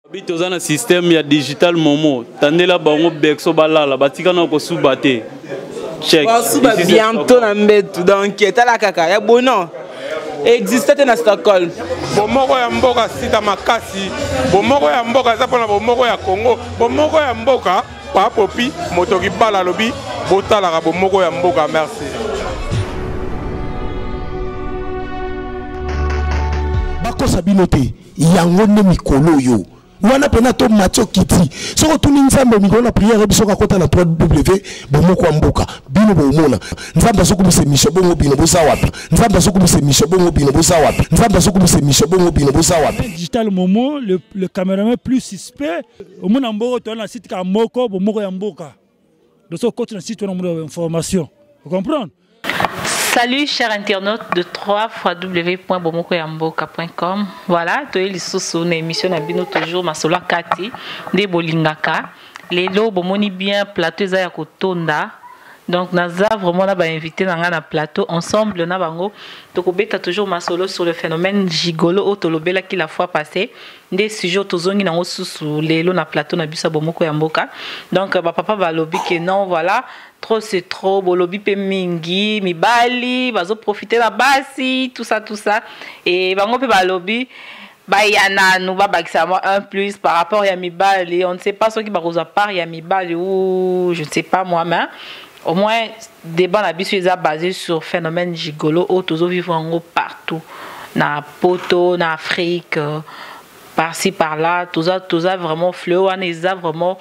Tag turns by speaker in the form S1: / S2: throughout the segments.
S1: Bi toza na système ya digital momo tandela bango bekso balala batika na kosuba te.
S2: Check. Basuba bientôt na mbetu donc tala kaka ya bono existe te na Stockholm.
S3: Bomoko ya mboka sika makasi, bomoko ya mboka eza mpona bomoko ya Congo, bomoko ya mboka papopi moto kibala alobi botalaka bomoko ya mboka merci.
S4: Bakosa bino te yango nde mikolo oyo wana mpena to mati okiti soki otuni nzambe mikolo na priere biso kakota na 3w bomoko ya mboka bino bomona nzambe azokumisa emission bongo bino boza wapi nzambe azokumisa emission bongo bino boza wapi nzambe azokumisa emission bongo bino boza wapi
S5: digital momo le cameraman plus suspect omona mboko toza na site kaka moko bomoko ya mboka doso okoti na site wana omona information ocomprendre.
S6: Salut chers internautes de 3 www.bomokoyamboka.com. Voilà, toye lisusu na émission na bino toujours masolo kati nde bolingaka. Lelo bomoni bien plateau eza ya kotonda. Donc naza vraiment na ba invité na nga na plateau ensemble na bango tokobeta toujours masolo sur le phénomène gigolo oyo tolobelaki la fois passée nde sujet tozongi nango susu lelo na plateau na biso ya bomoko ya mboka. Donc ba papa balobi que non voilà trop c'est trop bolobi pe mingi mibali bazo profiter na basi tout ça tout ça et bango pe balobi baya nanu babakisa mwa un plus par rapport ya mibali on ne sait pas soki bakozwa part ya mibali ou je ne sais pas moi mais au moins débat na biso eza basé sur phénomène gigolo oyo tozovivre yango partout na poto na Afrique par-ci par-là toza toza vraiment fléau wana eza vraiment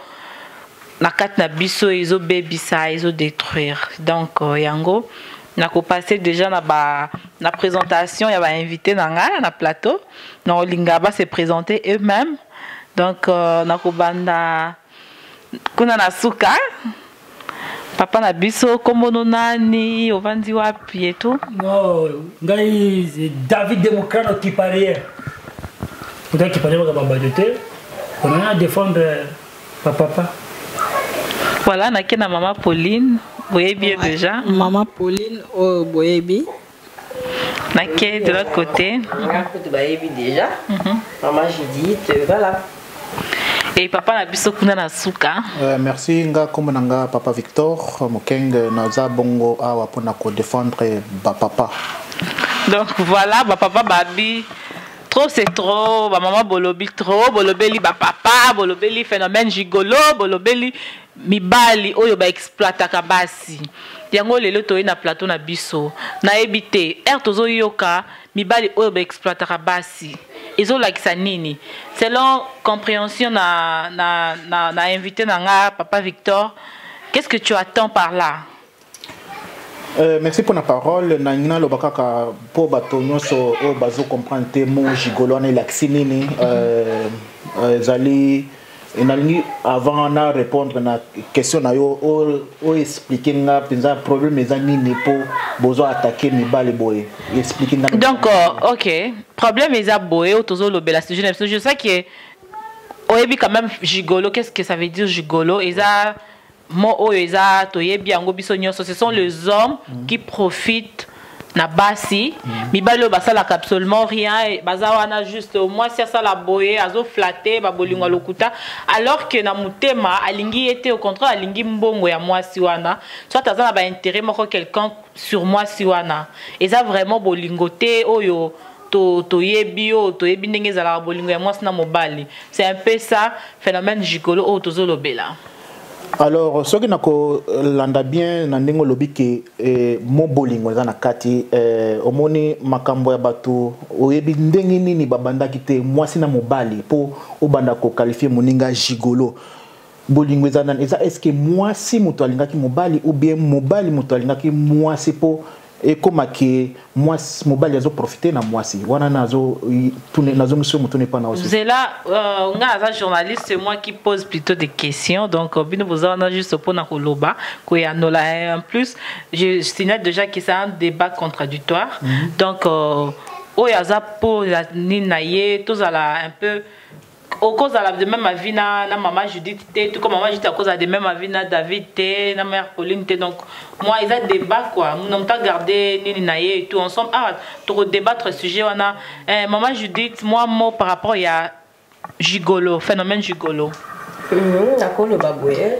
S6: na kati na biso ezobebisa ezodétruire donc yango nakopase déjà na ba na présentation ya bainvité na ngai na plateau na olinga ba se présenter eux-mêmes donc nakobanda kuna na suka papa na biso kombono nani ovandi wapi et tout.
S5: Non ngai c'est David Democrano qui parlait peut-être qui parlait ba bato te on a défendre papa.
S6: Voilà nake na mama Pauline boyebi ye déjà.
S7: Mama Pauline oyo boyebi.
S6: Nake de l'autre côté.
S8: Bayebi déjà. Maman Judith, voilà.
S6: Et papa na biso kuna na suka.
S9: Merci nga kombo na nga papa Victor Mokeng naza bongo awa pona ko défendre ba papa.
S6: Donc voilà ba papa babi trop c'est trop ba maman bolobi trop bolobeli ba papa bolobeli phénomène gigolo bolobeli mibali oyo ba exploitaka basi. Yango lelo toye na plateau na biso nayebi te heure tozoyoka mibali oyo ba exploitaka basi ezolakisa nini selon compréhension na, na, na, na invité na nga papa Victor, qu'est-ce que tu attends par là?
S9: Merci pour la parole. Na naloba kaka po bato nyonso oyo bazo comprendre te mo gigolo wana elakisi nini. Ezali nalingi avant na répondre na question na yo o expliquer nga mpenza problème eza nini po bozo attaquer mibali boye expliquer nga.
S6: Donc ok problème eza boye oyo tozolobela sujet na biso. Je sais que oyebi quand même gigolo, qu'est-ce que ça veut dire gigolo? Eza mot oyo eza toyebi yango biso nyonso, ce sont les hommes qui profitent na basi. Mibali oyo basalaka absolument rien, baza wana juste mwasi asala boye azo flatter ba bolingo ya lokuta alors que na motema alingi ye te, au contraire alingi mbongo ya mwasi wana, soit aza na ba intérêt moko quelconque sur mwasi wana. Eza vraiment bolingo te oyo toyebi oyo toyebi ndenge ezalaka bolingo ya mwasi na mobali. C'est un peu ça phénomène gigolo oyo tozolobela.
S9: Alors soki nakolanda bien na ndenge olobi ke mo bolingo eza na kati, omoni makambo ya bato oyebi ndenge nini babandaki te mwasi na mobali po obanda koqualifie moninga gigolo. Bolingo eza nani? Eza est-ce que mwasi moto alingaki mobali ou bien mobali moto alingaki mwasi po ekomaki mwasi mobali azo profiter na mwasi wana nazo tune nazo monsieur mutune pa na aussi.
S6: Zela nga aza journaliste, c'est moi qui pose plutôt des questions donc bino boza wana juste pour na koloba koyanola. En plus je signale déjà que c'est un débat contradictoire. Donc oyo aza pour la nini na ye tozala un peu okozala de même avis na maman Judith te, tout comme maman Judith akozala de même avis na David te, na mère Pauline te. Donc moi ils a débat quoi, nous n'avons pas gardé nini na ye et tout ensemble. Ah, to débattre sujet wana. Maman Judith, moi mot par rapport ya Gigolo, phénomène gigolo.
S8: Nakoloba boye,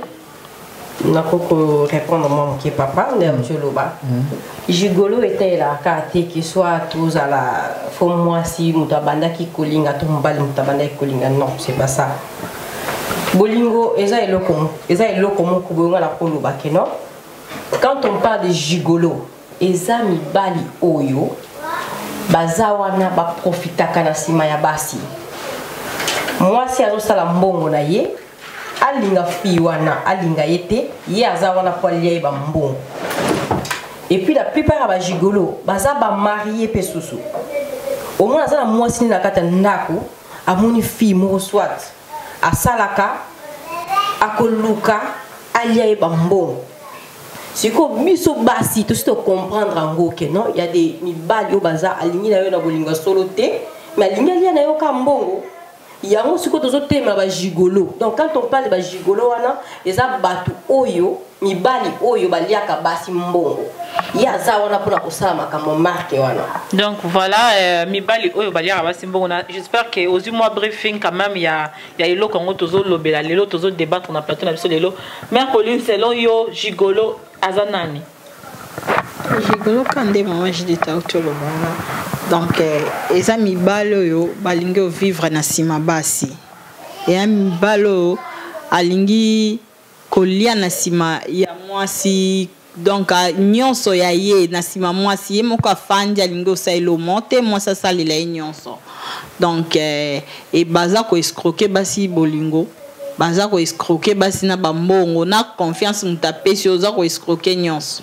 S8: nakoki korépondre mwa moke. Papa nde auti oloba, gigolo etayelaka kaka te ke soit tozala fo mwasi moto abandaki kolinga to mobali moto abandaki kolinga. Non, c'est pas ça. Bolingo eza eloko, eza eloko moko boye. Nga nakoloba ke non, quand on parle de gigolo, eza mibali oyo baza wana, baprofitaka na nsima ya basi. Mwasi azosala mbongo na ye, alinga fille wana, alinga ye te, ye aza wana mpo alia ye bambongo. Et puis la plupart ya bagigolo baza bamarie mpe susu. Omona aza na mwasi nde na kati ya ndako, amoni fille moko soit asalaka, akoluka alia ye bambongo. Sikoyo biso basi tosi tocomprendre yango ke non, ya de mibali oyo baza, alingi na yo na bolingo ya solo te, mais alingi alia na yo ka mbongo. Yango sikoyo tozotema bagigolo. Donc quand on parle bagigolo wana, eza bato oyo, mibali oyo baliaka basi mbongo. Ye aza wana mpona kosala makambo marke wana.
S6: Donc voilà, mibali oyo baliaka basi mbongo na j'espère que ozwi mwa briefing quand même ya eloko yango tozolobela lelo, tozodébattre na plateau na biso lelo. Mère Pauline, selon yo, gigolo aza nani?
S7: Gigolo ka nde mama Judith auti oloba wana. Donc eza mibali oyo balingi ovivre na nsima basi. Eya mibali oyo alingi kolia na nsima ya mwasi. Donc nyonso ya ye na nsima mwasi. Ye moko afandi, alingi osalela omo te, mwasi asalela ye nyonso. Donc baza koescroquer basi bolingo, baza koescroquer basi na bambongo, na confiance moto apesi, oza koescroquer nyonso.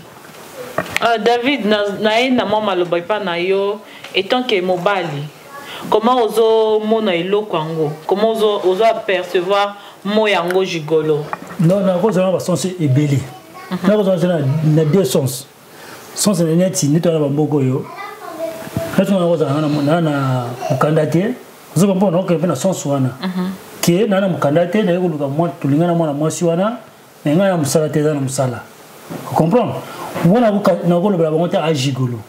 S6: David, na ye na mwa maloba epa na yo, étant que mobali, comment ozomona eloko yango? Comment ozo apercevoir mo yango gigolo?
S5: Non, nakozala basens ebele. Nakozala na deux sens. Sens na neti wana bamboka oyo neti nakozala na mokanda te, ozo comprendre? Nakokende mpe na sens wana ke naa na mokanda te, naye koluka tolinga na mwana mwasi wana, me ngai na mosala te, eza na mosala, comprendre? Wana nakolobela bango te agigolo.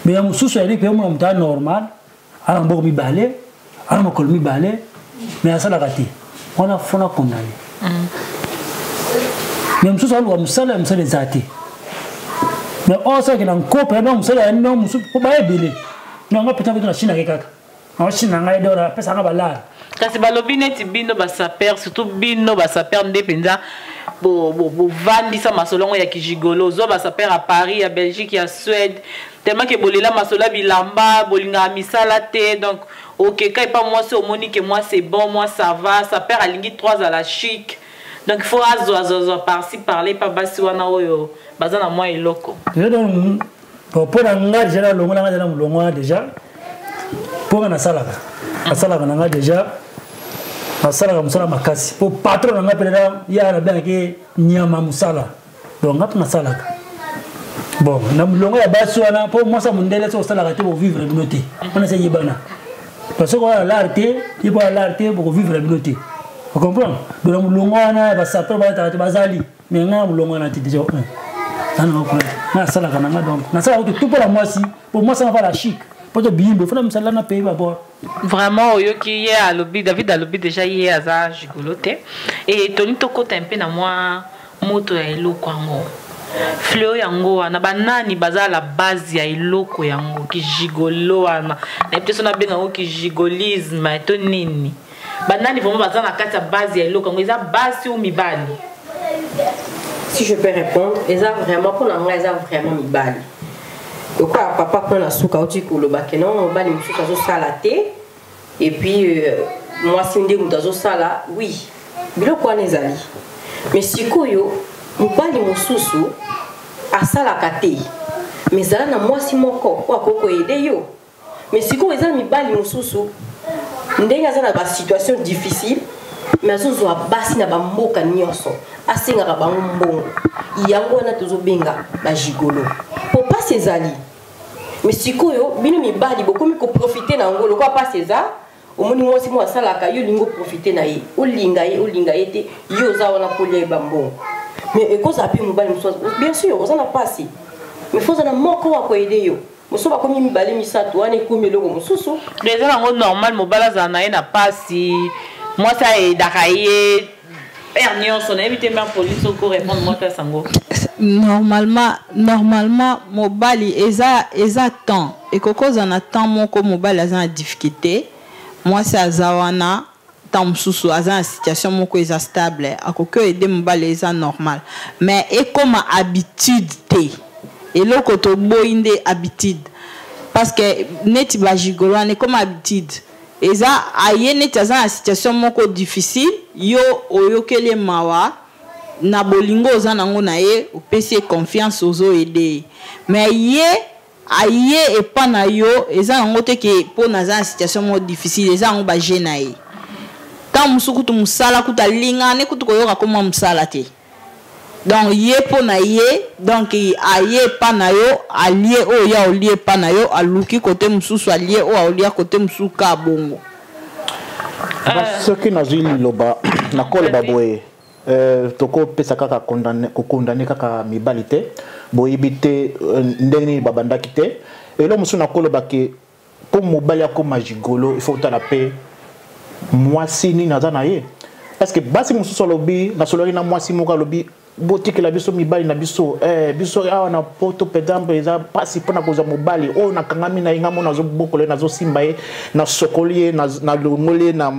S5: Mais ya mosusu ayali mpe omona moto anormal, ana maboko mibale, ana makolo mibale, mais asalaka te. Wana fona condamné. Mais mosusu aluka mosala, ya mosala eza te, mais oyo asalaki na nkope ya mosala ya no mosusu mpo baya ebele. Nanga peut-être na chine ake kaka na chine na ngai dora apesaka balare.
S6: Kasi balobi neti bino basaper, surtout bino basaper nde mpenza bovandisa masolo yango ya kigigolo. Ozwa basaper ya Paris, ya Belgique, ya Suède, tellement ke bolela masolo ya bilamba, bolingaka misala te. Donc okeka epa mwasi, omoni ke moi c'est bon, moi ça va. Saper alingi trop azala chic, donc il faut azwa azwazwa par-ci par-là epa basi wana oyo baza na mwa eloko.
S5: Mpo na nga déjà nalongo na nga déjà na molongo wana déjà, mpo nga nasalaka na nga déjà, nasalaka mosala makasi, mpo patron na nga mpenza ya nabengaki nyama mosala. Donc nga mpe nasalaka. Bon, na molongo ya basi wana, mpo mwasi ya mondele soki osalaka te, bovivre bino te. Wana se yebana, parce que oya lar te, ye mpo lar te, bokovivre bino te, ocomprendre? Donc na molongo wana ya basaper balataka te, bazali, mais nga na molongo wana te. Déjà un nana kuna nga nasalaka na nga, donc nasalaka kutu tu mpo na mwasi, mpo mwasi anga fala chic, mpo to biyimbo fona mosala na paye babord.
S6: Vraiment, oyoki ye alobi, David alobi déjà ye aza gigolo te. E toni tokota mpe na mwa moto ya eloko yango, fléau yango wana. Banani baza la base ya eloko yango kigigolo wana? Nayebi te so nabenga yango kigigolisme to nini. Banani vraiment baza na kati ya base ya eloko yango? Eza basi ou mibali?
S8: Si je peux répondre, eza vraiment, mpona ngai, eza vraiment mibali. Lokola papa kuna na suka auti koloba ke non, mobali mosusu azosala te et puis mwasi nde moto azosala. Oui, biloko wana ezali, mais sikoyo mobali mosusu asalaka te, mais ezala na mwasi moko oyo akoki koaider yo. Mais sikoyo eza mibali mosusu, ndenge aza na basituation difficile, mais azozwa basi na bamboka nyonso, asengaka bango mbongo. Yango wana tozobenga bagigolo, po mpasi ezali. Mais sikoyo bino mibali bokomi koprofiter na yango. Lokola mpasi eza, omoni mwasi mo asalaka, yo olingi oprofiter na ye, olinga ye, olinga ye te, yo oza wana mpo olia ye bambongo. Mais ekozala mpe mobali mosusu, bien sûr oza na mpasi, mais fo oza na moko wa koaider yo. Mosusu bakomi mibale, misato, wana ekomi eloko mosusu.
S6: Eza yango normal, mobali azala na ye na pasi. Mwasi ayedaka ye heure nyonso. Nayebi te, mère police, oko répondre mwa place yango.
S7: Normalement mobali eza temps, ekoki kozala na temps moko mobali aza na difficulté, mwasi aza wana. Ntango mosusu aza na situation moko eza stable, akoki oaider mobali, eza normal. Mais ekoma habitude te. Eloko toboyi nde habitude, parce que neti bagigolo wana ekoma habitude. Eza aye neti aza na situation moko difficile, yo oyokeli ye mawa na bolingo oza nango na ye, opesi ye confiance, ozoaider ye. Mais ye aye epa na yo, eza yango te ke mpo naza na situation moko difficile. Eza yango baje na ye. Ntango mosusu kutu mosala kutu alingaka ne kutu koyoka komwa mosala te. Donc ye, mpo na ye, donc aye epa na yo, alie oyo ya olie epa na yo, aluki kote mosusu, alie oyo aolia kote mosusu, ka bongo.
S9: Soki nazwi liloba, nakoloba boye: tokopesa kaka kokondane kaka mibali te. Boyebi te ndenge nini babandaki te. Eloko mosusu nakoloba ke mpo mobali akóma gigolo, il faut otala mpe mwasi nini aza na ye, parce que basi mosusu alobi, nasololaki na mwasi moko, alobi: "Botikela biso mibali na biso. Biso awa na Poto par eza mpasi mpona kozwa mobali oyo nakangami na ye. Ngai mo nazobokola ye, nazosimba ye, nasokoli ye, nalongoli ye na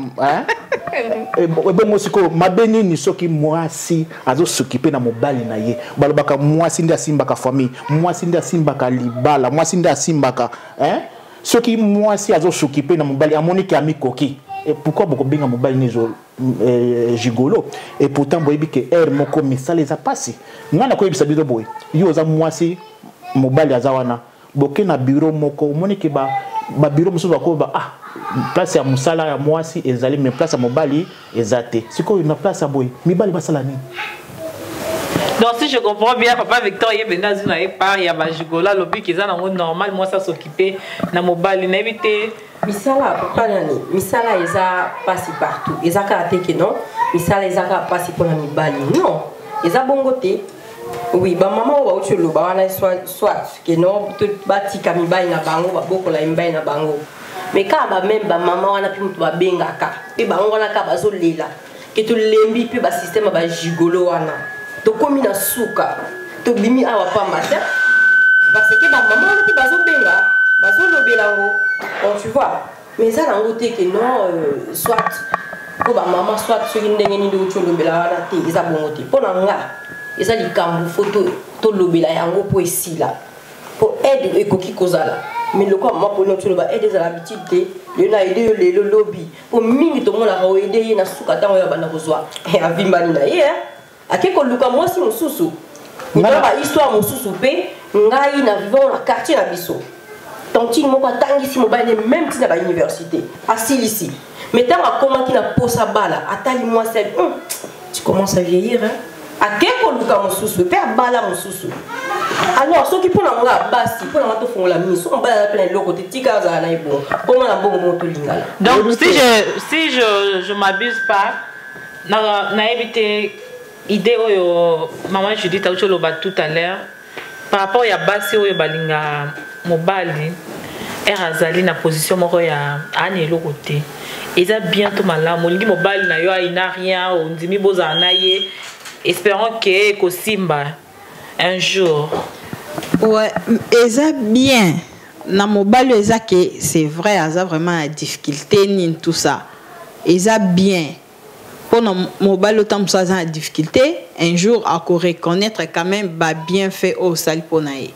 S9: ebongo." Sikoyo mabe nini soki mwasi azosokipe na mobali na ye? Balobaka mwasi nde asimbaka famille, mwasi nde asimbaka libala, mwasi nde asimbaka, hein? Soki mwasi azosokipe na mobali, amoniki amikoki, et pourquoi bokobenga mobali nizo gigolo? Et pourtant boyebi ke heure moko misala eza mpasi. Ngai nakoyebisa bino boye: yo oza mwasi, mobali aza wana, boke na bureau moko, omoni ke babureau mosusu bakoyeba: "Ah, place ya mosala ya mwasi ezali, mais place ya mobali eza te." Sikoyo na place ya boye, mibali basala nini?
S6: Donc si je comprends bien, papa Victor, ye mpenza azwi na ye part ya bagigolo. Alobi eza nango normal mwasi asokipe na mobali. Nayebi te.
S8: Misala, papa nani, misala eza mpasi partout. Eza kaka te ke non, misala eza kaka mpasi mpona mibali. Non, eza bongo te. Oui, bamama oyo bauti oloba wana, soit ke non, batika mibali na bango, babokola mibali na bango. Mais kaka bameme bamama wana mpe moto babengaka mpe bango wana kaka bazolela ke tolembi mpe basystème ya bagigolo wana, tokómi na suka, tobimi awa pamba te, parce que bamama wana mpe bazobenga, bazolobela yango. Bon, tu vois, mais eza nango te ke non, soit mpo bamama, soit soki ndenge nini outi olobela wana te. Eza bongo te. Mpo na nga, eza likambo fo tolobela yango mpo esila, mpo aide ekoki kozala. Mais lokola mama poni oti oloba, aide ezala habitude te. Lelo na aider yo, lelo lobi, mpo mingi tomonaka oaider ye, na suka ntango oyo abanda kozwa, avimbani na ye, ake koluka mwasi mosusu. Mitala bahistoire mosusu mpe ngai na vivant na quartier na biso, tantine moko atangisi mobali ne même ntina bauniversité, asilisi. Mais ntango akomaki na posa bala, atali mwasi abi: "Tu commences à vieillir, hein?" Ake koluka mosusu mpe abala mosusu. Alors soki mpo na nga, basi, mpo na nga, tofongola miso. Mobali aza mpe na eloko te, tika azala na ye bongo, mpo mwana mbongo bongo tolingana.
S6: Donc si je m'abuse pas, nayebi te idée oyo mama Judith auti oloba tout à l'heure par rapport ya basi oyo balinga mobali ere azali na position moko ya aani eloko te, eza bien to malamu? Olingi mobali na yo aina rien, ondimi bozala na ye, espérant ke ekosimba un jour.
S7: Ouais, eza bien na mobali oyo eza ke c'est vrai, aza vraiment na difficulté nini, tout ça, eza bien mpona mobali oyo. Ntango mosusu aza na difficulté, un jour akoreconnaître quand même babienfait oyo osali mpona ye.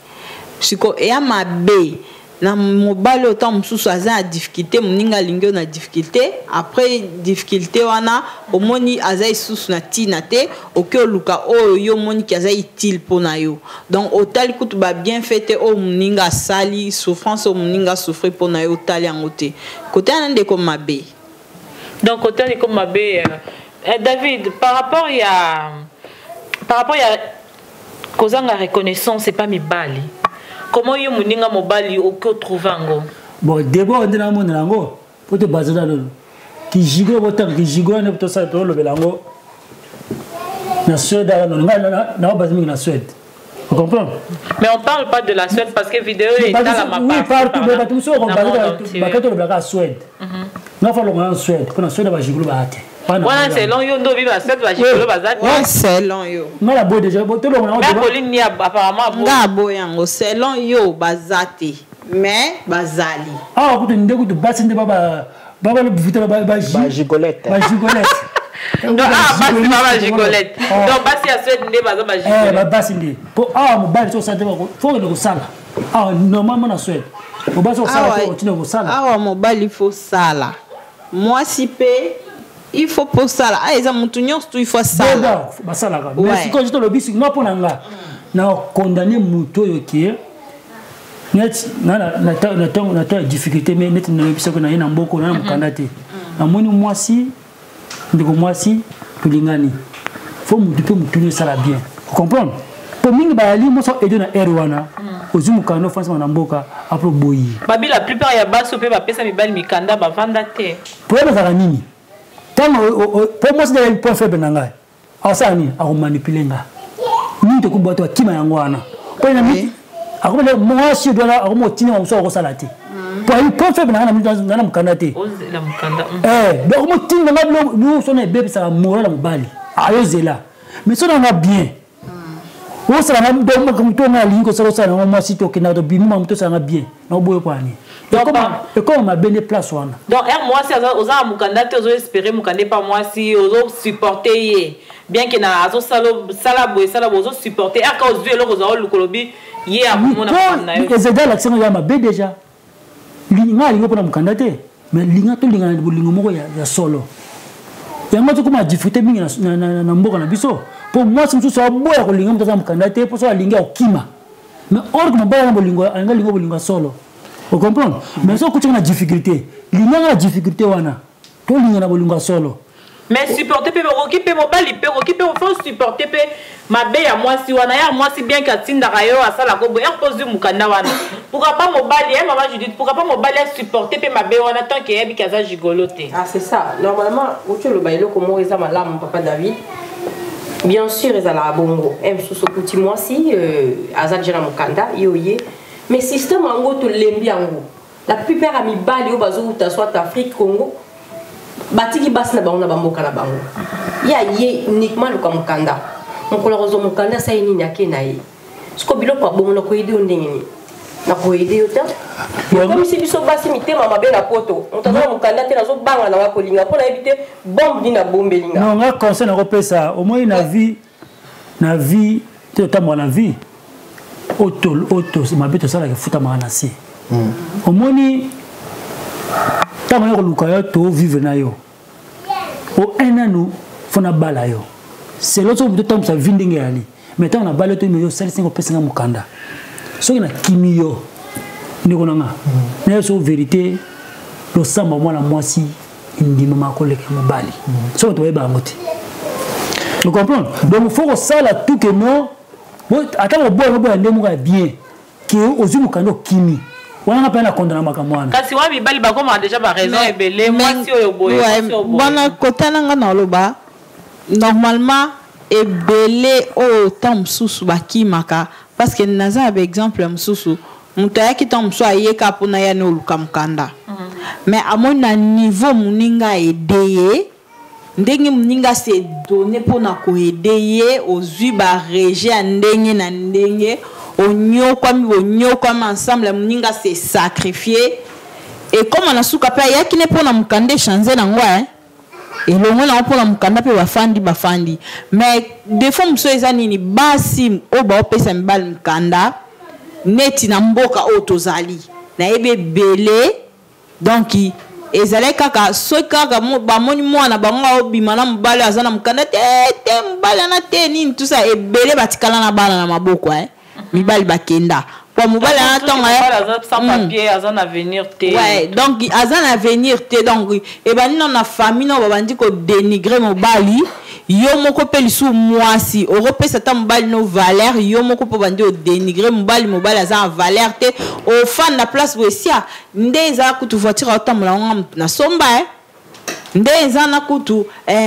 S7: Siko eya mabe na mobali oyo ntango mosusu aza na difficulté, moninga alingi oyo na difficulté, après difficulté wana omoni aza lisusu na ntina te, oki oluka oyo yo omoniki aza utile mpona yo. Donc otali kutu babienfait te oyo moninga asali, souffrance oyo moninga asouffrir mpona yo, otali yango te. Kote wana ndeko mabe.
S6: Donc côté ndeko mabe. David, par rapport ya kozanga reconnaissance, c'est pas mibali, comment yo moninga mobali oki otrouve yango?
S5: Bon, d'abord nde namonela yango po tobazela lelo kijigolo, botanga kijigolo nde tosala, tolobela yango na Suède. Awa ngai naobase mingi na Suède. Vous comprenez?
S6: Mais on parle pas de la Suède parce que vidéo est dans la
S5: Oui, partout, mais bato mosusu bakati olobelaka Suède. Nga fa longa na Suède, mpo na Suède bagigolo baya te.
S6: Wana selon yo nde obi basete bagigolo baza
S7: te. Selon yo.
S5: Nga na boye déjà tolongo
S6: na Pauline ni apparemment
S7: aboyi. Nga aboyi yango selon yo baza te mais bazali.
S5: Awa kutu nde kutu basi nde baba baba vita ba
S9: bagigolette.
S5: Bagigolette.
S6: Donc ah basi ba bagigolette. Donc basi ya Suède nde baza bagigolette.
S5: Eh basi nde. Po awa mobali so sante ba faut que kosala. Awa normalement na Suède. Mobali so sala to tina kosala.
S7: Awa mobali faut sala. Mwasi pe il faut posala. Ah eza mutu nyonso tu il faut sala.
S5: Basalaka. Mais sikoyo tolobi nga mpo na nga na condamner moto oyo kie neti na temps ya difficulté mais neti nayebisaki na ye na mboko na mokanda te, namoni mwasi, ndeko mwasi, tolingani, fo motu mpe motuni esala bien comprendre, po mingi bayali moso aide na aire wana, ozwi mokanda ofansima na mboka apres oboyi.
S6: Babi la plupart ya basi mpe bapesa mibali mikanda bavanda te.
S5: Problème ezalaka nini? Ntango po mwasi nde point faible na ngai, akosala nini? Akomanipule nga mingi, tokoki bato akima yango wana mpo na miti akomona mwasi oyo wana akoma otinda mosusu akosala te, po ayi point faible na ngai na mokanda te. Donc akomotinda nga biloko sona ebebisaka moral ya mobali, ayozela mais so nanga bien osala nga makambo to nga alingi kosala, osala nango mwasi, tokendaka tobimi makambo tosala nga bien na oboye kwa nini ekoma mabe nde place wana.
S6: Donc r mwasi oza na mokanda te, ozoespere mokanda epa mwasi, ozosupporte ye bien ke na azosala sala boye, sala boye, ozosupporte aka ozwi eloko ozwa oluka olobi ye akomona makambo na yo.
S5: Ezali alakisa nga ya mabe déjà, nga alingi mpona mokanda te, mais linga tolingana bolingo moko ya solo. Yango tokoma difficulté mingi na mboka na biso, mpo mwasi mosusu aboya kolinga moto aza mokanda te, mpo so alingi akokima, mais or que mobali na bolingo alingi alinga bolingo ya solo, ocomprendre? Mais so okutika na difficulté, linganga na difficulté wana, tolinga na bolingo ya solo.
S6: Mais supporter mpe okoki mpe mobali mpe okoki mpe fo supporter mpe mabe ya mwasi wana ya mwasi, bien ke atindaka yo asalaka boye mpo ozwi mokanda wana. Pourquoi pas mobali ya mama Judith, pourquoi pas mobali asupporter mpe mabe wana tant ke yebi ke aza gigolo te?
S8: Ah, c'est ça. Normalement outi oloba eloko moko eza malamu, papa David. Bien sûr ezalaka bongo. E mosusu okuti mwasi aza deja na mokanda, ye oye, mais système yango tolembi yango. La plupart ya mibali oyo bazowuta soit Afrique, Congo, batiki basi na bango na bamboka na bango, ye aye uniquement aluka mokanda. Mokolo akozwa mokanda asali nini? Ake na ye. Siko biloko ya bongo nakoyede yo ndenge nini? Nakoyede yo te. Ekomisi biso basi mitema mabe na poto. Moto aza na mokanda te, nazobanga nanga kolinga mpo nayebi te bombe nini abombeli nga.
S5: Non, nga conseil nakopesa omoi na vie, na vie te, otamboka na vie oyo mabe tosalaka efutamaka na se. Omoni ntango ya koluka yo to vivre na yo o un nanu fo nabala yo selo, soki moto otambwisa vie ndenge eyali, mais ntango nabali yo to yo osalisi nga, opesi nga mokanda, soki nakimi yo, ndeko na nga, na yo so vérité, losambo mwana mwasi ndimama koleka mobali, soki bato bayeba yango te, ocomprendre? Donc faut kosala tout que non, ata koboya koboya nde moko ya bien ke ozwi mokanda okimi wana, nga mpe na kondana makambo wana.
S6: Kasi wana mibali bakomaka déjà baraison ebele, mwasi oyo boye, mwasi oyo boye.
S7: Bana kotala nga na oloba normalement ebele oyo ntango mosusu bakimaka, parce que naza na baexemple mosusu, moto ayaki ntango mosusu ayeka mpona ya ne oluka mokanda, mais amoni na niveau moninga aede ye, ndenge moninga se donne mpona koede ye, ozwi barejet ya ndenge na ndenge, onyokwami, bonyokwami ensemble, moninga se sacrifie, ekóma na suka mpe ayaki ne mpona mokanda echange nango elongo nango mpona mokanda mpe bafandi bafandi. Mais defo mosusu eza nini? Basi oyo baopesa mibali mokanda neti na mboka oyo tozali, nayebi ebele, donc ezalaki kaka soki kaka bamoni mwana bango aobima na mobali aza na mokanda te, te mobali ana te nini tout ça, ebele batikala na bana na maboko, mibali bakenda po mobali ana ntango
S6: sans papier aza na avenir te.
S7: Ouais, donc aza na avenir te. Donc ebandi nano na famille nao babandi kodénigre mobali. Yo moko mpe lisusu mwasi okopesa ata mobali no valeur, yo moko mpo bandi odénigre mobali, mobali aza na valeur te, ofanda place boye sia nde eza kutu voiture aotambola ngo nga na somba nde eza na kutu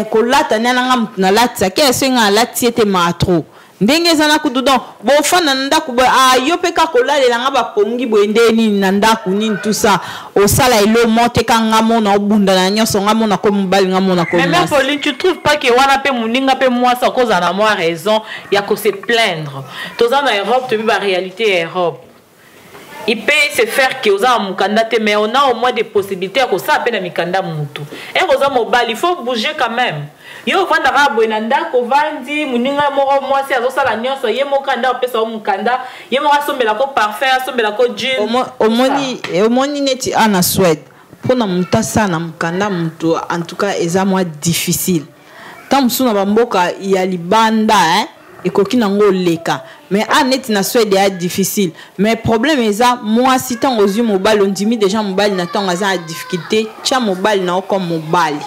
S7: kolata nde nanga mutu nalatisaki, eso nga alati ye te maa trop. Ndenge eza na kutu, donc bofanda na ndako boye, ah, yo mpe kaka kolalela nga bapongi boye, nde nini na ndako nini, tout ça, osala elo mo te, ka nga mona obunda na nyonso, nga mona ko mobali, nga mona ko
S6: Mais mère
S7: mwasi.
S6: Pauline, tu trouves pas que wana pe moninga pe mwasi akozala na mwa raison ya ko se plaindre? Toza na Europe, toyebi ba réalité ya Europe. Il peut se faire que oza na mokanda te, mais on a au moins des possibilités ya kosala mpe na mikanda mutu. Ere oza mobali, il faut bouger quand même. Yo ovandaka boye na ndako, ovandi, moninga moko mwasi azosala nyonso, ye moko anda opesa yo mokanda, ye moko asombelako parfum, asombelako jean.
S7: Omoni neti a na Suède, mpona moto asala na mokanda moto, en tout cas eza mwa difficile. Ntango mosusu na bamboka ya libanda, hein, ekoki nango oleka, mais a neti na Suède eya difficile. Mais problème eza mwasi, ntango ozwi mobali, ondimi déjà mobali na ntango aza na difficulté, tia mobali na yo comme mobali,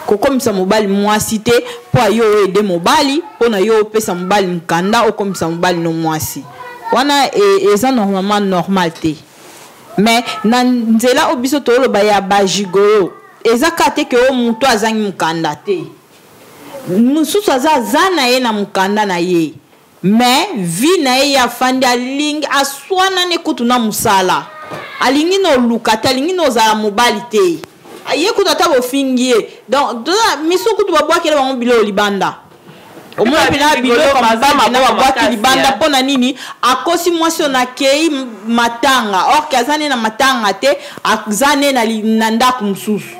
S7: kokomisa mobali mwasi te, mpo ayo oede mobali, mpo na yo opesa mobali mokanda, okomisa mobali no mwasi wana eza normalement normal te. Mais na nzela oyo biso toloba ya bagigolo, eza kaka te ke oyo moto azangi mokanda te, mosusu aza na ye na mokanda na ye, mais vie na ye, ye afandi, alingi aswanani kutu na mosala, alingi na oluka te, alingi na ozala mobali te, ye kutu ata bofingi ye. Donc misu kutu babwakela bango biloko libanda, omoni mpena biloko mobali na babwaki libanda. Mpo na nini akosi mwasi oyo nakei matanga, or ke aza ne na matanga te, aza ne na ndako mosusu.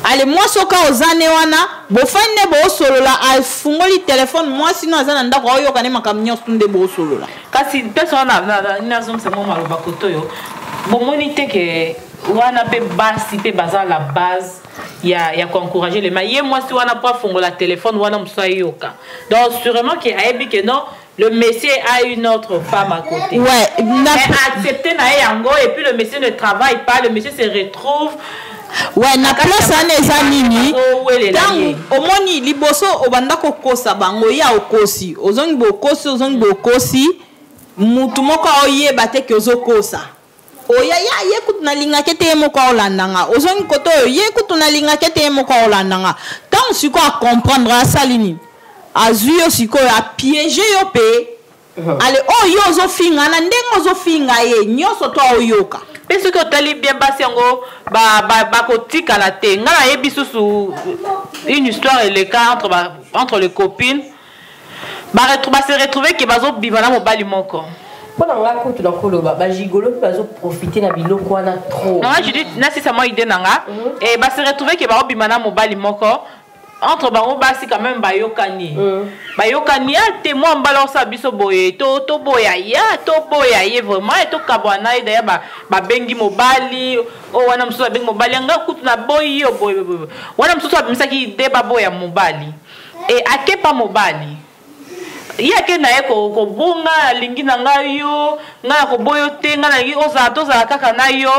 S7: Ale mwasi oka oza ne wana, bofandi nde boosolola, afungoli telefone, mwasi no aza na ndako, aoyoka ne makambo nyonso tu nde boosolola.
S6: Kasi place wana nazongisa mwa maloba koto oyo, bomoni te ke wana mpe basi mpe baza la base ya koencourager le ma ye mwasi wana mpo afongola telefone wana, mosusu ayoka. Donc sûrement ke ayebi ke non, le monsieur a une autre femme à côté. Mais accepter na ye yango, et puis le monsieur ne travaille pas, le monsieur se retrouve
S7: Ouais, na place wana eza nini?
S6: Owelela ye.
S7: Ntango omoni liboso obanda kokosa bango, ya okosi, ozongi bokosi, ozongi bokosi, mutu moko aoyeba te ke ozokosa. Oya ya ye kutu nalingaki ete ye moko aolandanga, ozongi kote oyo, ye kutu nalingaki ete ye moko aolandanga. Ntango sikoyo acomprendre, asali nini? Azwi yo sikoyo, apiéger yo mpe. Ale oyo yo ozofinga na ndenge ozofinga ye nyonso to aoyoka.
S6: Mpe soki otali bien, basi yango bakotikala te. Ngai nayebi susu une histoire eleka entre les copines, base retrouve ke bazobima na mobali moko.
S8: Mpo na nga kutu na koloba, bagigolo mpe bazoprofite na biloko wana trop.
S6: Nanga Judith, nasisa mwa idée na nga. E base retrouve ke baobima na mobali moko, entre bango basi quand même bayokani, bayokani ya te mwa mbala osala biso boye, to toboya ya toboya ye vraiment e tokabwa na ye. Daya babengi mobali oyo wana, mosusu abengi mobali yanga kutu naboyi yo boye boye boye. Wana mosusu abimisaki ide baboya mobali e akepa mobali ye ake na ye kobonga, alingi na ngai yo, ngai na koboyo te, ngai nalingi ozala, tozala kaka na yo.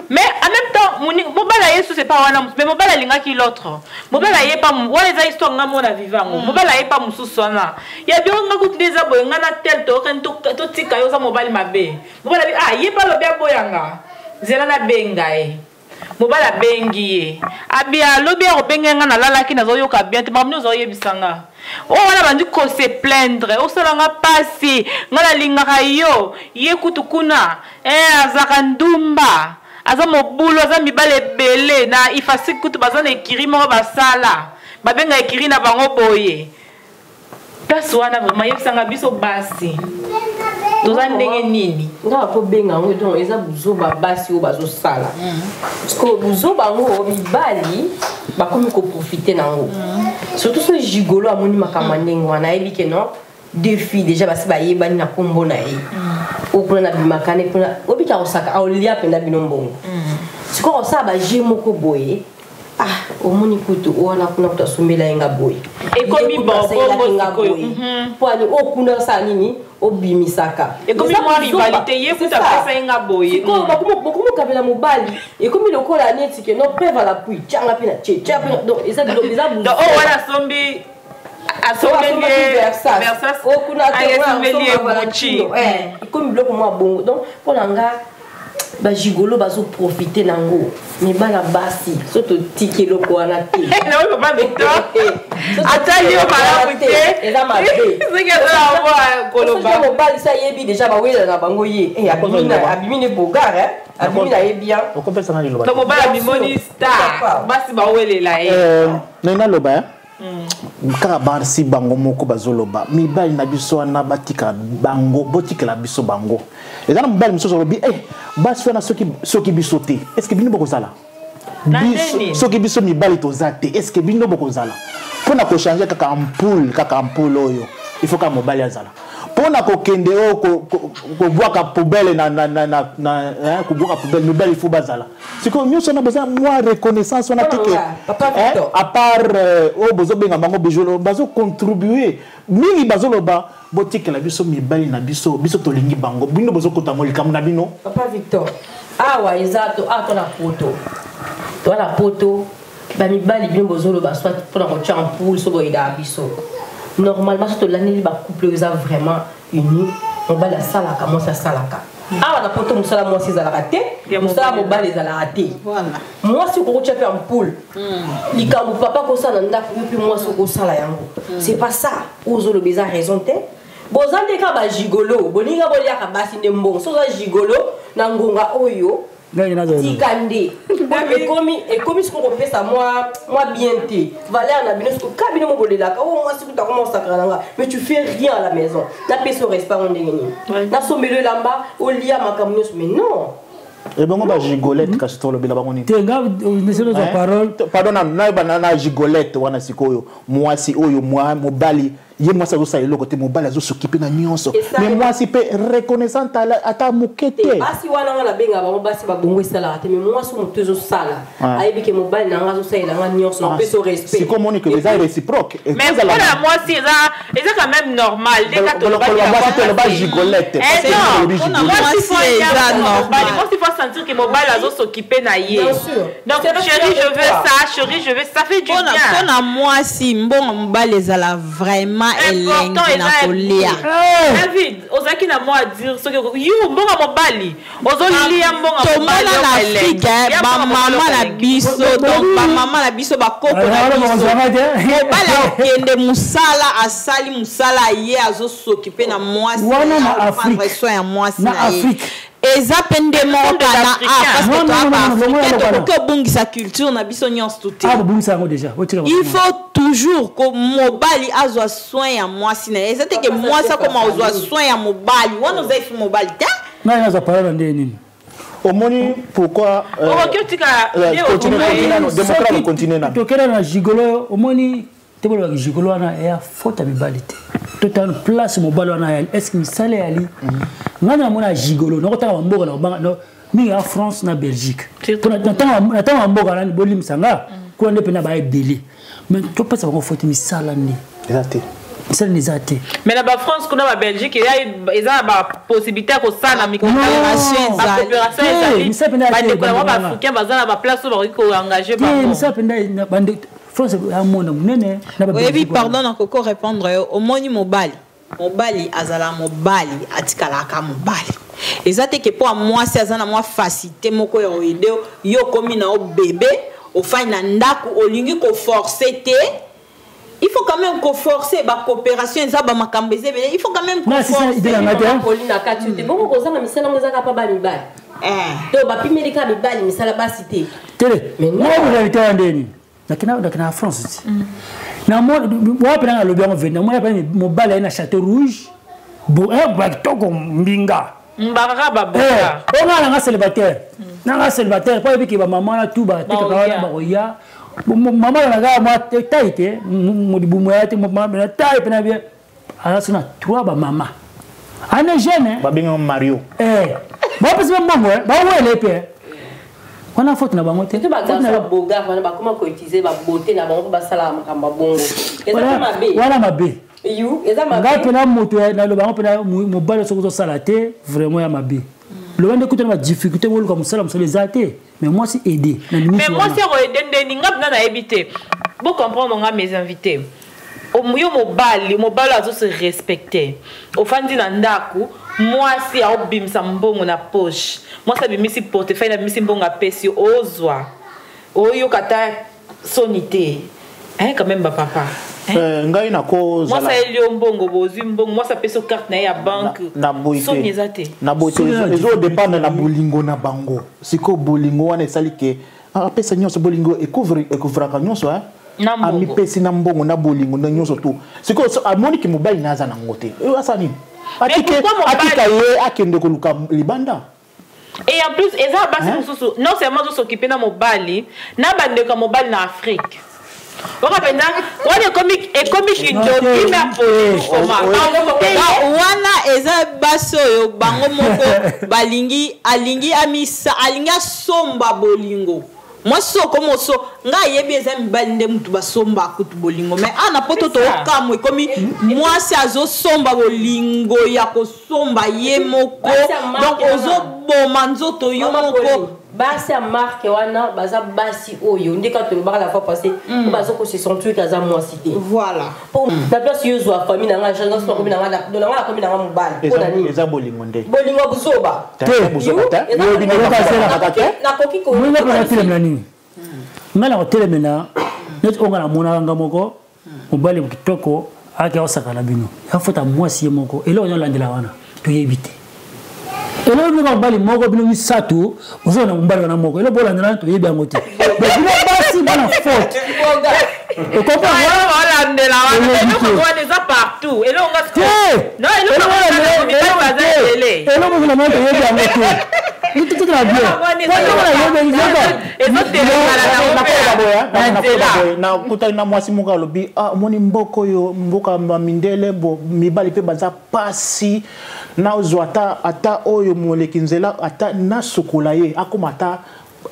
S6: Mais en même temps mobali aye susu epa wana, mais mobali alingaki l'autre, mobali aye pa wana, eza histoire nga mona viva yango. Mobali aye pa mosusu wana ya bio, nga kutu nde eza boye, nga na tel toyokani, totika yo, oza mobali mabe. Mobali abi ah, ye mpe alobi aboyanga, nzela nabenga ye. Mobali abengi ye, abi alobi akobenga nga, nalalaki, nazoyoka bien te, makambo nyonso ozoyebisa nga oyo wana, bandi kose plaindre, osalanga mpasi, nga nalingaka yo, ye kutu kuna azalaka ndumba, aza mobulu, aza mibali ebele na ifasi, kutu baza na ekiri moko basala, babenga ekiri na bango boye. Place wana vraiment, yebisanga biso basi toza ndenge nini?
S8: Nga bakobenga yango, donc eza buzoba basi oyo bazosala, parce que buzoba yango mibali bakomi koprofite nango, surtout so gigolo amoni makambo ya ndenge wana, ayebi ke non, deux filles déjà basi bayebani na nkombo na ye, oyo kuna na bimaka ne kuna, obika kosaka aolia mpenza bino mbongo. Sikoyo kosala baje moko boye, ah, omoni kutu wana kuna kutu asombela ye nga boye.
S6: Ekomi
S8: Ye kutu
S6: bongo
S8: asalelaki nga
S6: sikoyo.
S8: boye. Mpo ani oyo kuna osala nini, obimisaka.
S6: Ekomi
S8: Eza
S6: mwa
S8: buzoba.
S6: rivalité, ye kutu
S8: C'est ça.
S6: apesa ye nga boye.
S8: Sikoyo bakomokabela mobali, ekomi lokola neti ke non, preuve à l'appui, tianga mpe na tie, tia mpe donc eza biloko, eza
S6: Donc oyo wana asombi, asombeli ye Versace, asombeli ye Gucci.
S8: Ekomi biloko mwa bongo. Donc mpo na nga, bagigolo bazoprofite nango, mais bana basi so totiki eloko wana te.
S6: Nawe papa Victor. Atali yo malamu te.
S8: Eza mabe.
S6: Soki aza na mwa koloba.
S8: Soki mobali sa yebi déjà bawelela na bango ye. Eh, abimi na abimi ne bogar hein. Abimi na ye bien.
S9: Okopesa nga liloba.
S6: To mobali abimoni star. Basi bawelela ye.
S9: Euh, naloba hein. Kaka basi bango moko bazoloba mibali na biso wana batika bango, botikela biso bango. Eza na mobali mosusu alobi eh, basi wana soki, soki biso te, est ce que bino bokozala? Biso, soki biso mibali toza te, est ce que bino bokozala? Mpona kochange kaka ampoule, kaka ampoule oyo il faut kaka mobali azala. Mpona kokende oyo kobwaka poubelle na kobwaka poubelle, mibali il faut bazala. Sikoyo nyonso wana boza mwa reconnaissance wana te ke, à part oyo bozobenga bango bijolo, bazocontribue mingi, bazoloba botikela biso mibali na biso, biso tolingi bango, bino bozokota ngo likambo na bino.
S8: Papa Victor, awa eza to awa to na poto, to na poto bamibali bino bozoloba soit mpona kotia ampoule, so boyedaka biso normalement. So tolandeli bacouple oyo eza vraiment uni, mobali asalaka, mwasi asalaka. Awa na poto mosala mwasi ezalaka te, mosala mobali ezalaka te. Mwasi okokotia mpe ampoule, likambo papa kosala na ndako, yo mpe mwasi okosala yango. C'est pas ça oyo ozoloba, eza raison te. Boza nde kaka bagigolo, boninga boliaka basi nde mbongo. So oza gigolo na ngonga oyo, tika nde ekomi, ekomi sikoyo kopesa mwa mwa bien te valeur na bino. Sikoyo ka bino mo bolelaka o mwasi kuta koma osakaka na nga, mais tu fais rien à la maison. Napesa yo respect ngo ndenge nini? Nasombelo elamba, olia, makambo nyonso, mais non.
S9: Ebongo bagigolette kasi tolobela bango nini?
S5: Te, nga neselo parole.
S9: Pardon, nayeba na gigolette wana sikoyo, mwasi oyo mobali ye, mwasi azosala eloko te, mobali azosokipe na nyonso, mais mwasi mpe reconnaissante ata moke te.
S8: Basi wana nga nabenga bango basi babongo esalaka te, mais mwasi moto ezosala ayebi ke mobali na nga azosalela nga nyonso, napesa respect.
S9: Sikoyo omoni ke eza réciproque.
S6: Mais mpona mwasi eza quand même normal.
S9: Mwasi te, loba gigolette.
S6: Mwasi faut sentir que mobali azosokipe na ye. Donc chérie, je veux ça, chérie, je veux ça, fait du bien.
S7: Mpona mwasi, mbongo mobali ezala vraiment elengi na kolia.
S6: David, ozalaki na mot à dire soki yo mbongo mobali ozolia, mbongo.
S7: Tomona na Afrique bamama na biso, donc bamama na biso, bakoko na biso, mobali akokende mosala, asali mosala, ye azosokipe na mwasi, prendre soin ya mwasi na ye. Eza mpe nde moko na a, parce que toa baafricain, tokoki obungisa culture na biso nyonso tu te. Il faut toujours ko mobali azwa soin ya mwasi na ye. Eza te ke mwasi akoma ozwa soin ya mobali wana, oza efi mobali te.
S5: Ngai nazwa parole na ndenge nini?
S9: Omoni pourquoi?
S6: Okoki otika.
S9: Continue na.
S5: Tokenda na gigolo. Omoni te, bolobaki gigolo wana eya faute ya mibali te. Totala place mobali wana ayali, est ce que misala eyali? Ngai namona gigolo nakotanga bamboka na kobanga mingi ya France na Belgique. Na ntango ya mboka nani, bolimisa nga, kuna nde mpena baya ebele, mais topesa bango faute, misala nde
S9: eza te.
S5: Misala nde eza te.
S6: Mais na bafrance kuna, babelgique, eza na bapossibilité ya kosala bacoopération, ezali bandeko na bango baafricain baza na baplace oyo bakoki koengage bango.
S5: Misala mpenza, France ya monde monene.
S7: Oyebi, pardon, nakoki répondre yo. Omoni, mobali, mobali azala mobali, atikalaka mobali. Eza te ke mpo ya mwasi aza na mwa facilité moko ya oaider yo, okomi na yo bebe, ofandi na ndako, olingi koforce te. Il faut quand même koforcer, bacoopération eza, bamakambo eza ebele, il faut quand même.
S8: Koforcer na kati te, bongo kozanga misala ngo ezaka mpa bamibali to bapimeli kaka mibali misala, basi te.
S5: Tele réalité ya ndeni nakina na France ti wapi nanga alobi yango veni, namoni ape mobali aye na Château Rouge bakitoko mbinga.
S6: Mbakaka baboka.
S5: Onga nanga célibataire, nanga célibataire mpo ayebiki bamama wana tu batekaka wana bakoya. Mama na kaka mwa tai te, libumu ya te, tai mpena bien, aza so na trois bamama ane jeune.
S9: Babengaka Mario.
S5: Bapesi ba mbongo, bawele mpe wana faute na bango te.
S8: Babogar wana bakoma koutiliser babote na bango mpo basalaka makambo ya bongo, eza mabe.
S5: Wana mabe.
S8: Yu eza
S5: mabe. Ngai mpena moto naloba yango mpena, mobali soki ozosala te, vraiment ya mabe. Loba nde kuta na badifficulté, moluka mosala, mosala eza te, mais mwasi aide.
S6: Mais mwasi akoaider ndeni? Nga mpena nayebi te, bocomprendre nga, mes invités. Yo mobali, mobali azose respecte, ofandi na ndako, mwasi aobimisa mbongo na poche, mwasi abimisi portefeuille, abimisi mbongo, apesi yo, ozwa, oyoka ata soni te, hein? Quand même bapapa.
S9: Ngai nakozala
S6: Mwasi ayeli yo mbongo, bozwi mbongo, mwasi apesi yo carte na ye ya banque.
S9: Na boye
S6: Soni
S9: te.
S6: eza te.
S9: Na boye te, ezodépendre na bolingo na bango. Sikoyo bolingo wana esali ke apesa nyonso, bolingo ekouvraka nyonso, hein?
S6: Na mbongo.
S9: Amipesi na mbongo, na bolingo, na nyonso tu. Sikoyo amoni ke mobali na aza nango te, asala nini?
S6: Mais pourquoi mobali-
S9: Atika ye akende koluka libanda.
S6: Et en plus eza basi mosusu, non seulement azos'occuper na mobali, na bandeko ya mobali na Afrique oka mpenza wana ekomi kindoki me apoli.
S7: Wana eza basi oyo bango moko balingi, alingi amisa, alingi asomba bolingo. Mwasi so okoma oso, ngai ayebi eza mibali nde mutu basomba kutu bolingo, mais ana poto tokamwa, ekomi mwasi azosomba bolingo ya kosomba ye moko.
S8: Basi ya marque
S7: Donc
S8: wana.
S7: ozoboma nzoto yo
S8: Mama
S7: moko.
S8: Poli, basi ya marque wana baza basi oyo nde kaka tolobaka la fois passée, po baza kose sentir ke aza mwasi te.
S7: Voilà.
S8: Po na place yo ozwa famille na ngai, nga so nakomi na ngai, na ngai nakomi na ngai mobali mpo na nini?
S9: Eza bolingo nde.
S8: Bolingo ya buzoba.
S9: Te, buzoba te.
S8: Eza
S9: Yo bino
S8: bolingo.
S9: basalaka te.
S8: Nakoki ko
S5: Moninga mpe natelemela nini? Ngai na kotelemela neti oyo ngai namonaka nga moko, mobali kitoko ayaki aosaka na bino, afota mwasi ye moko. Eloko nini olandela wana toyebi te. Eloko bino mobali moko, bino misato ozoka na mobali wana moko, eloko bolandela wana toyebi yango te. Mais bino basi bana faute.
S6: Olandela wana, eloko wana eza partout, eloko nga
S5: te.
S6: Non, eloko wana mibali baza ebele.
S5: Eloko ozala mwana toyebi yango te, totala bien.
S6: Ezotelengana nango mpe na nzela.
S9: Nakutani na mwasi moko, alobi: "Ah, omoni mboka oyo, mboka ya mindele bo, mibali mpe baza pasi. Nazwa ata oyo moleki nzela, ata nasukola ye, akoma ata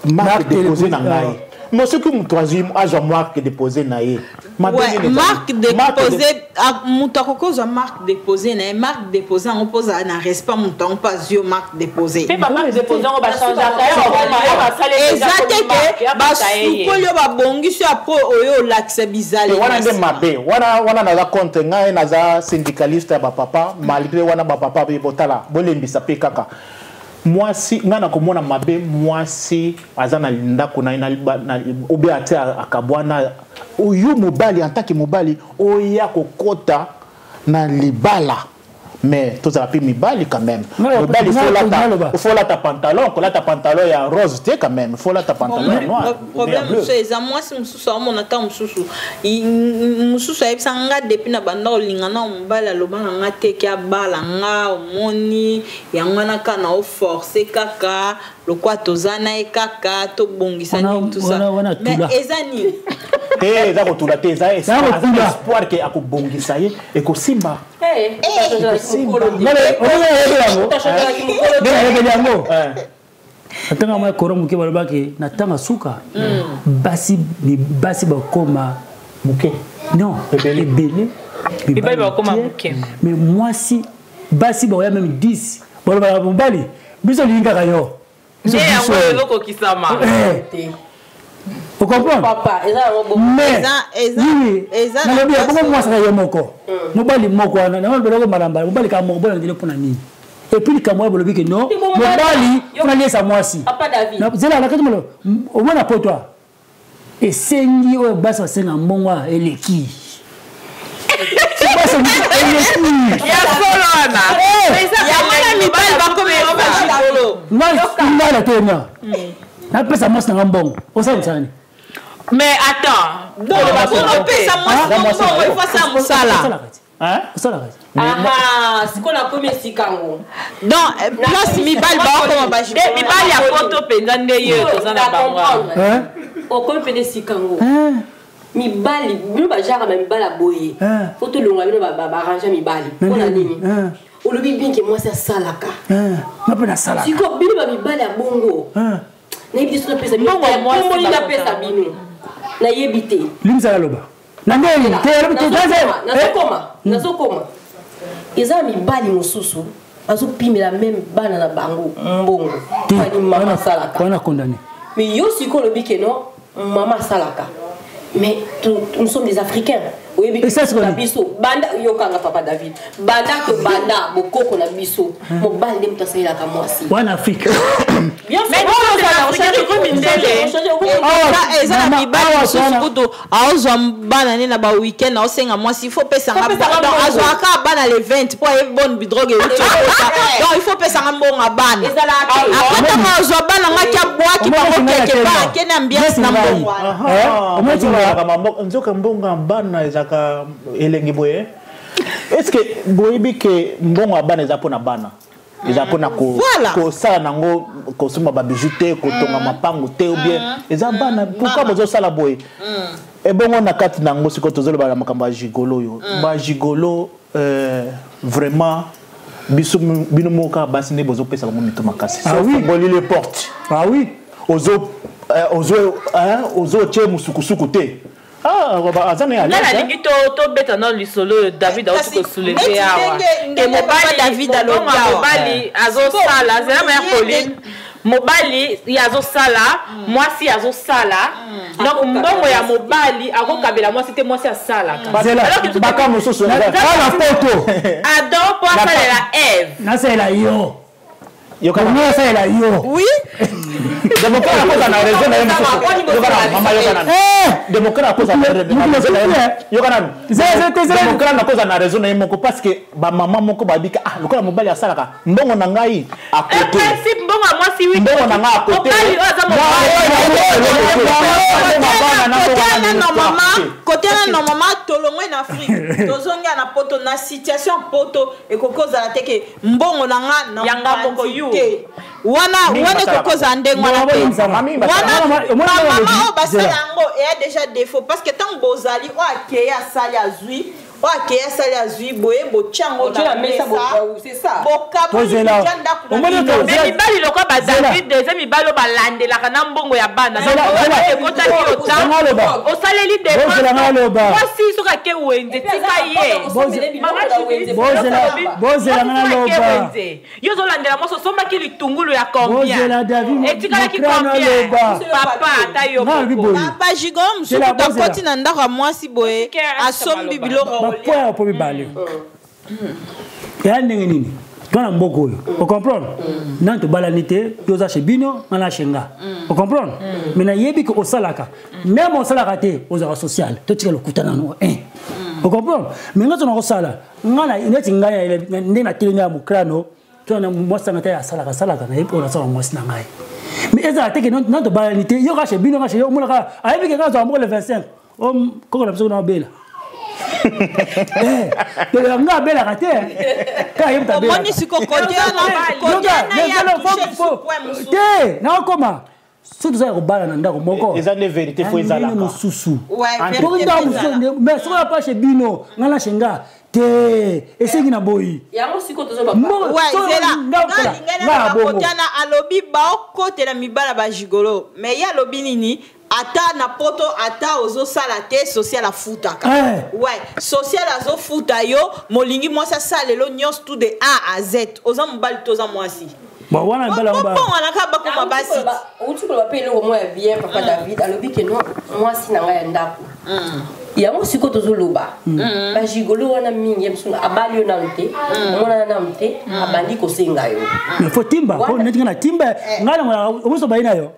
S9: marque
S5: Marque
S9: déposé na
S5: déposée,
S9: ngai." Mo soki moto azwi, azwa marque déposé na ye, mabe
S7: Ouais,
S9: nini ezali?
S7: marque
S9: Marque
S7: déposé, moto akoki kozwa marque déposé na ye, marque déposé yango mpo ozala na respect, moto yango mpo azwi yo marque déposé.
S6: Mpe bamarque déposé yango bachangeaka ya bakoma ya basali.
S7: Eza te ke basukoli oyo, babongisi yo, apres oyo olakisa bizaleli.
S9: Te, wana nde
S7: Na nsima.
S9: Mabe wana naza contre. Ngai naza syndicaliste ya bapapa, malgré wana bapapa mpe botala, bolembisa mpe kaka mwasi. Ngai nakomona mabe, mwasi aza na ndako na ye ou bien ate akabwana, oyo mobali en tant que mobali oya kokota na libala. Mais tozala mpe mibali quand même. Mobali faut lata pantalon, kolata pantalon ya rose te quand même, faut lata pantalon ya noir.
S7: Problème mosusu eza mwasi mosusu aomona ntango mosusu, mosusu ayebisa nga: "Depuis na banda kolinga na mobali, aloba na nga te ke abala nga. Omoni yango wana kaka na oforce kaka lokwa toza na ye kaka tobongisa nini, tout ça." Mais eza nini?
S9: Te, eza kotula te, eza espoir ke akobongisa ye, ekosimba.
S5: Nayebeli yango na ntango mwa koro moke, balobaki na ntango suka basi bakoma
S9: moke.
S5: Non, ebele.
S6: Mibali bakoma moke.
S5: Mais mwasi, basi bakoya même 10, balobaka mobali: "Biso olingi kaka yo."
S6: Nde yango ezokokisama.
S5: Ocomprendre? Mais nalobi ya bongo, mwasi kaka ye moko, mobali moko wana nango biloko malambala, mobali kaka moko, bolandeli mpona nini? Et puis likambo oyo bolobi ke non, mobali mpona liesa mwasi, zela nakati molo omona potwa esengi oyo basi basenga mbongo eleki.
S6: Ya solo wana.
S7: Yango na mibali bakomi.
S5: Ngai na telema, napesa mwasi nanga mbongo, osala mosala nini?
S6: Mais attends.
S7: Opesa mwasi mbongo, il faut asala mosala.
S5: Osalaka.
S8: Sikoyo nakomi esika yango.
S7: Donc place mibali bakoma.
S6: Mibali ya poto mpenza nde ye toza na bango.
S8: Okomi mpenza esika yango. Mibali bino bajara ba mibali ya boye, fo tolonga bino baarrange mibali. Mpona nini? Olobi bien ke mwasi asalaka.
S5: Nga mpe nasalaka.
S8: Sikoyo bino bamibali ya bongo, nayebi te so napesa bino komboni, napesa bino, nayebi te.
S5: Limbisa, naloba na ndenge
S8: Nazokoma, nazokoma. Eza mibali mosusu azopimela même bana na bango mbongo ani mama asalaka.
S5: Wana condamné.
S8: Mais yo sikoyo olobi ke non, mama asalaka. Mais nous sommes des Africains. Oyebi
S5: Esa
S8: na
S5: sikoyo.
S8: biso banda yokanga papa David, banda tobanda bokoko na biso, mobali nde moto asalelaka mwasi.
S5: Wana Afrique.
S8: Bien sûr,
S6: Mais
S8: oyo
S6: nous,
S8: ozala,
S6: c'est l'Afrique,
S8: ochange,
S6: tokomi mindele.
S8: ochange, okomi-
S7: Eza- eza na
S5: Mama,
S7: mibali
S5: awa
S7: mosusu
S5: twana.
S7: kutu aozwa bana ne na baweekend aosenga mwasi il faut pesanga
S8: Faut pesanga
S7: donc
S8: mbongo.
S7: azwaka bana le 20 mpo ayebi bonne bidrogue euti okota, donc il faut pesanga mbongo ya bana.
S8: Ezalaka te.
S7: Après ntango azwa bana ngaki abwaki
S5: Omoni
S7: bango
S5: singa
S7: keke
S5: ya
S7: ba
S5: Kenya.
S7: akende ambiance na
S5: Neti ngai.
S7: mbongo wana.
S5: Eh, omoni
S9: Ozolobaka nzoka mbongo ya bana ezalaka elengi boye. Est ce que boyebi ke mbongo ya bana eza mpona bana, eza mpona
S7: Voilà.
S9: kosala nango, kosomba babiju te, kotonga mapango te, ou bien eza bana? Pourquoi bozosala boye? Ebongo na kati na yango sikoyo tozoloba na makambo ya gigolo oyo, bagigolo vraiment biso bino moko kaka basi nde bozopesa bango mito makasi.
S5: Ah oui.
S9: Ofungoli les portes,
S5: Ah oui.
S9: ozo ozo hein, ozotie mosukusuku te. Ah, aza na ye à
S6: Nga
S9: l'aise, hein.
S6: nalingi tobeta nano lisolo oyo David auti
S7: Kasi,
S6: kosouleve
S7: neti
S6: awa.
S7: ndenge
S6: Ke
S7: papa David alobi
S6: mobongo ya
S7: awa.
S6: mobali azosala zela ma ya Pauline, mobali ye azosala, mwasi azosala, donc mbongo ya mobali akokabela mwasi te, mwasi asalaka.
S5: Zela.
S6: Alors que biso
S9: Baka mosusu
S5: Wana poto.
S6: Adam mpo asalela Eve.
S5: Nasalela yo.
S9: Yokana.
S5: Ongo nasalela yo.
S7: Oui.
S9: Démocrate akoza na raison na ye mosusu. Yokana, mama, yokana.
S5: Eh!
S9: Démocrate akoza na raison na ye. Yokana.
S5: Zela, zela, zela.
S9: Démocrate akoza na raison na ye moko parce que bamama moko babika, ah, lokola mobali asalaka, mbongo na ngai à
S6: Un
S9: côté.
S6: principe, mbongo ya mwasi wi.
S9: Mbongo na ngai à côté.
S6: Mobali oyo aza mobali.
S7: Kote wana normalement, kote wana normalement tolongwe na Afrique, tozongi na poto, na situation poto ekoki kozala te ke mbongo na nga na
S6: Yanga moko
S7: mopanzi
S6: yo.
S7: te wana.
S9: Mingi
S7: Wana
S9: basalaka.
S7: ekoki kozala ndenge wana te.
S5: Mama,
S9: Mami,
S7: wana
S9: basalaka.
S5: Omoni
S7: bamama
S5: olobi,
S7: oyo basala
S5: Zela.
S7: yango eya déjà défaut parce que ntango bozali, oyo akei asali azwi, oyo akei asali azwi, boye botia yango
S8: Botie
S7: na
S8: na mesa,
S7: mesa,
S8: c'est ça.
S7: bokaboli
S5: Tozela.
S7: bitya ndako na
S5: Omoni
S7: bino.
S5: to-
S6: Mais mibali lokwa ba David eza mibali oyo balandelaka na mbongo ya bana.
S5: Zela, zela.
S6: Ekotaki yo
S5: Zela nga aloba.
S6: osaleli
S5: Bozela nga aloba.
S6: mwasi soki ake wenze, tika ye.
S5: Bozela, bozela nga naloba.
S6: Yo ozolandela mwasi, osombaki litungulu ya combien?
S5: Bozela, David,
S6: Etikalaki
S5: Mokrano
S6: combien?
S5: aloba.
S6: Papa, ata yo
S5: Nga alobi
S6: moko.
S5: boye.
S7: Bajigo mosusu
S5: Zela, bozela.
S7: takoti na ndako ya mwasi boye,
S6: Tika ya
S7: asombi
S6: maloba.
S7: biloko.
S5: Bapoint ya po mibale eya ndenge nini? To na mboka oyo, ocomprendre, nani tobalani te, yo oza chez bino, nga na chez nga, ocomprendre. Mais nayebi ke osalaka, même osalaka te, ozalaka social, totika lokuta nano 1, ocomprendre. Mais nga tona kosala nga neti ngai ndenge natelemi ya mokrano, tona mwasi nanga te asalaka, asalaka, nayebi oyo nasala mwasi na ngai. Mais ezala te ke nani tobalani te, yo ka chez bino, nga chez yo, omonaka ayebi ke nga azwaka moko le 25, koko na biso kuna obela. Eh, nga abelaka te, kaka ye moto
S7: Omoni
S5: abelaka.
S7: siko kote wana, kote
S5: Yoka,
S7: wana ye
S5: lezelo,
S7: atouche point mosusu.
S5: Te, nakokoma soki toza ya kobala na ndako moko.
S9: Eza nde vérité, fo
S5: ndenge
S9: ezalaka.
S5: mosusu.
S7: Ouais,
S5: Soki
S7: vérité
S5: ndako
S7: mpe
S5: mosusu
S7: ezala.
S5: mais soki oya chez bino, nga na chez nga te, esengi na boyi.
S8: Yango sikoyo tozoba.
S7: Ouais, zela.
S5: Nga
S7: Nga alingani
S5: nga
S7: na
S5: bongo.
S7: bakotana, alobi baokotela mibala bagigolo, mais ye alobi nini? Ata na poto, ata ozosala te, social afutaka.
S5: Eh.
S7: Ouais, social azofuta yo, molingi mwasi asala lelo nyonso tout de A à Z, oza mobali to oza mwasi.
S5: Bon, wana mibala yango
S7: Bobongwana kaka, bakoma basi.
S8: Outi koloba mpe eloko moko ya bien, papa David alobi ke no mwasi na ngai ya ndako. Yango sikoyo tozoloba bagigolo wana mingi, ye mosusu abali yo nanu te, omonana nanu te, abandi kosenga yo.
S5: Mais faut timba po neti nga na timba, ngai na omoso bayi na yo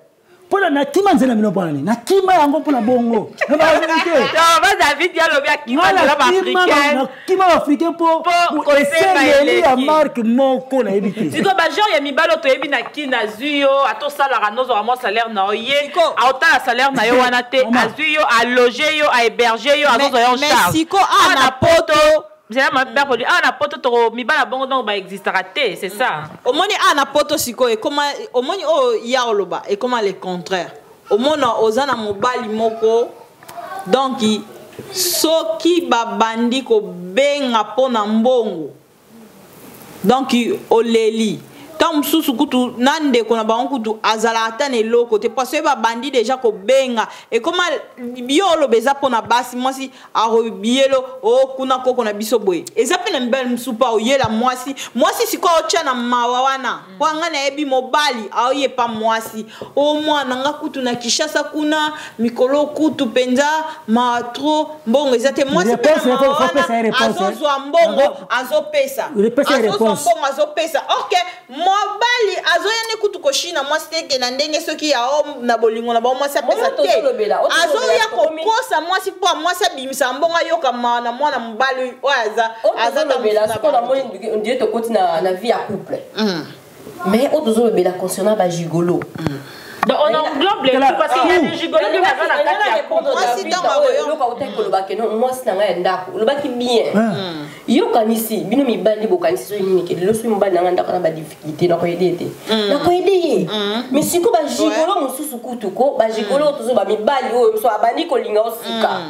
S5: mpona nakima nzela bino mpona nini, nakima yango mpona bongo.
S6: Non, ba David ye alobi akima
S5: Nga
S6: nzela
S5: nakima
S6: baafricaine.
S5: nakima baafricain mpo
S6: Mpo kosenga
S5: esengeli ya
S6: eleki.
S5: marke moko nayebi te.
S6: Sikoyo bagenre ya mibali oyo toyebi na kini, azwi yo, ata osalaka, nozwaka mwa salaire na yo, ye
S7: Siko.
S6: aotala salaire na yo wana te.
S5: Mama.
S6: Azwi yo, aloge yo, ahéberge yo, azozwa yo en
S7: Mais
S6: charge.
S7: siko awa na poto
S6: Nzela mabert produit awa na poto, toko mibali ya bongo donc baexistaka te, c'est ça.
S7: Omoni awa na poto sikoyo ekoma, omoni oyo ya oloba ekoma le contraire. Omona oza na mobali moko, donc soki babandi kobenga mpo na mbongo, donc oleli. Ntango mosusu kutu na ndeko na bango kutu azala ata na eloko te, parce que babandi deja kobenga ekoma yo oloba eza mpona basi, mwasi akoyelo o kuna koko na biso boye. Eza mpe na mibali mosusu mpo aoyela mwasi, mwasi sikoyo aotya na mawa wana, mpo anga nayebi mobali aoyepa mwasi o mwana nga kutu na Kinshasa kuna mikolo kutu mpenza mawa trop, mbongo eza te. Mwasi mpe na
S5: Réponse,
S7: mawa
S5: faut pesa ye
S7: wana
S5: réponse,
S7: azozwa mbongo, azopesa,
S5: Repesa ye
S7: azozwa
S5: réponse.
S7: mbongo, azopesa. Ok, mobali azoya nde kutu koshina mwasi te ke na ndenge soki ya o na bolingo na bango mwasi apesa
S8: Mwana
S7: te,
S8: tozolobela, oyo tozolobela,
S7: azoya kokosa mwasi mpo mwasi abimisa mbongo, ayoka mawa na mwana mobali oyo aza aza ta
S8: tozolobela
S7: mosusu na
S8: sikoyo
S7: bango te.
S8: namoni ondire tokoti na vie ya couple, mais oyo tozolobela concernant bagigolo.
S6: Donc on englobe les tout parce qu'il y a des gigolos qui baza na kati ya couple.
S7: Mwasi ntango akoyo-
S8: Eloko autaki koloba ke no mwasi na ngai ya ndako, olobaki bien. Yokanisi bino mibali, bokanisi soki nini ke lelo soki mobali na ngai ndako na badifficulté, nakoyede ye te, nakoyede ye. Mais sikoyo bagigolo mosusu kutu ko bagigolo oyo tozo bamibali oyo mosusu abandi kolinga osika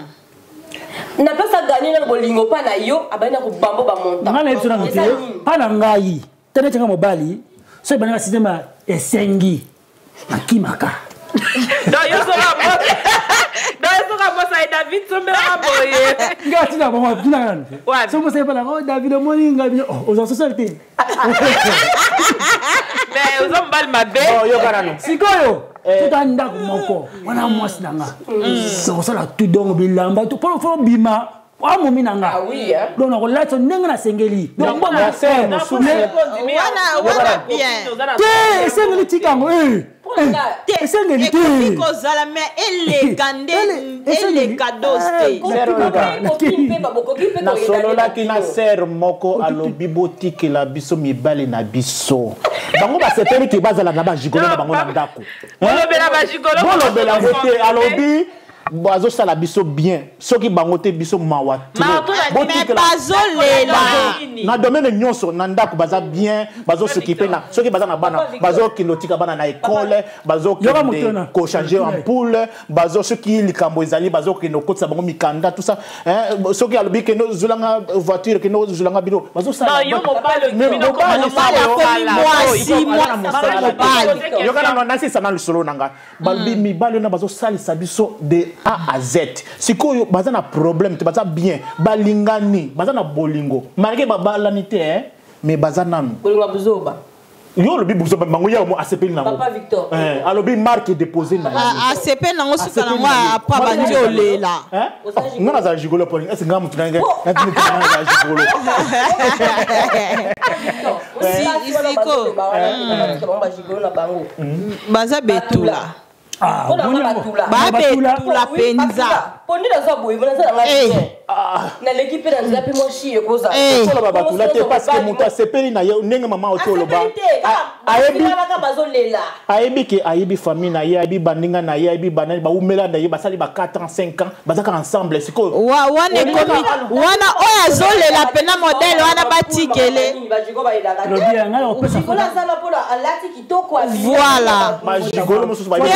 S8: na place aganye nano bolingo mpa na yo, abandi na kobambo bamontant.
S5: Nga na yebi so nano te mpa na ngai te, neti nga mobali soki ebandaka systeme ya esengi, nakimaka.
S6: Donc yo soka bosa, donc yo soka bosa et David sombelaka boye.
S5: Nga tina bango, tinaka nano te.
S6: Wapi?
S5: So mosali mpana o David omoni ngai bino, oh, ozwa social te.
S6: Mais oza mobali mabe.
S9: Oh, yoka nano.
S5: Sikoyo tota ndako moko wana, mwasi na nga nakosala tout, donc bilamba tout mpo fo bima amomi na nga.
S8: Ah oui, hein?
S5: Donc nakolatisa ndenge nasengeli. Donc mbongo
S9: Na sœur mosusu.
S7: Wana bien.
S5: Te, esengeli tika yango, eh.
S7: Te,
S5: Esengeli te.
S7: ekoki kozala, mais eleka nde eleka dose te.
S9: Nasololaki na sœur moko, alobi botikela biso mibali na biso, bango basepeli ke bazala na bagigolo na bango na ndako.
S6: Bolobela bagigolo.
S9: Bolobela yango te. Alobi bazosala biso bien, soki bango te biso mawa trop.
S6: Mawa trop na
S7: Mais bazolela.
S9: Na domaine nyonso na ndako baza bien, bazosokipe na soki baza na bana, bazokende otika bana na ekole,
S5: Yoka
S9: bazokende
S5: motuna.
S9: kochange ampoule, bazo soki likambo ezali bazokende okotisa bango mikanda, tout ça, hein. Soki alobi kende ozwelanga voiture, kende ozwelanga bino, bazosala.
S6: Non, yo mobali
S9: Mais
S6: okimi na
S9: mobali
S6: kobala
S9: oyo-
S6: mosala.
S7: Mwasi,
S9: Oyo,
S7: mwasi,
S9: aza na mosala.
S7: mobali.
S9: Yoka nano, nasisa na lisolo na ngai. Balobi mibali wana bazosalisa biso de A à Z. Sikoyo baza na problème te, baza bien, balingani, baza na bolingo malgré babalani te, hein, mais baza nanu.
S8: Bolingo ya buzoba.
S9: Yo olobi buzoba, bango ya mo asepeli nango.
S8: Papa Victor.
S9: Eh, alobi marque déposé na ye.
S7: Asepe nango, suka
S9: Asepeli
S7: nango
S9: na ye.
S7: apa bandi olela.
S9: Hein? Oh, nga nazala gigolo poni ese nga mutu nange nazala gigolo.
S7: Siko.
S8: Bango bagigolo na bango.
S7: Baza betula.
S5: Ah,
S8: Mpona
S5: omoni
S8: nga
S5: yango.
S8: batula.
S7: Babetula mpenza.
S8: Po nde naza boye, naza na
S7: Eh.
S8: ngai bien, naleki mpe na nzela mpe mwa shi ekozala.
S7: Eh.
S9: Toloba batula te parce que moto asepeli na ye ndenge mama oti oloba.
S8: Asepeli te.
S9: Ayebi.
S8: Kaka bazolela.
S9: Ayebi ke ayebi famille na ye, ayebi baninga na ye, ayebi banani baumela na ye, basali ba 4 ans, 5 ans, baza kaka ensemble sikoyo.
S7: Wana ekomi wana oyo azolela mpena modele wana batikele.
S8: Bajigo bayelaka te.
S5: Lobi ya ngai nakopesa
S8: Jigolo aza mpona alati kitoko, abimi.
S7: Voilà.
S9: Bagigolo mosusu
S7: Te,
S9: bayebi.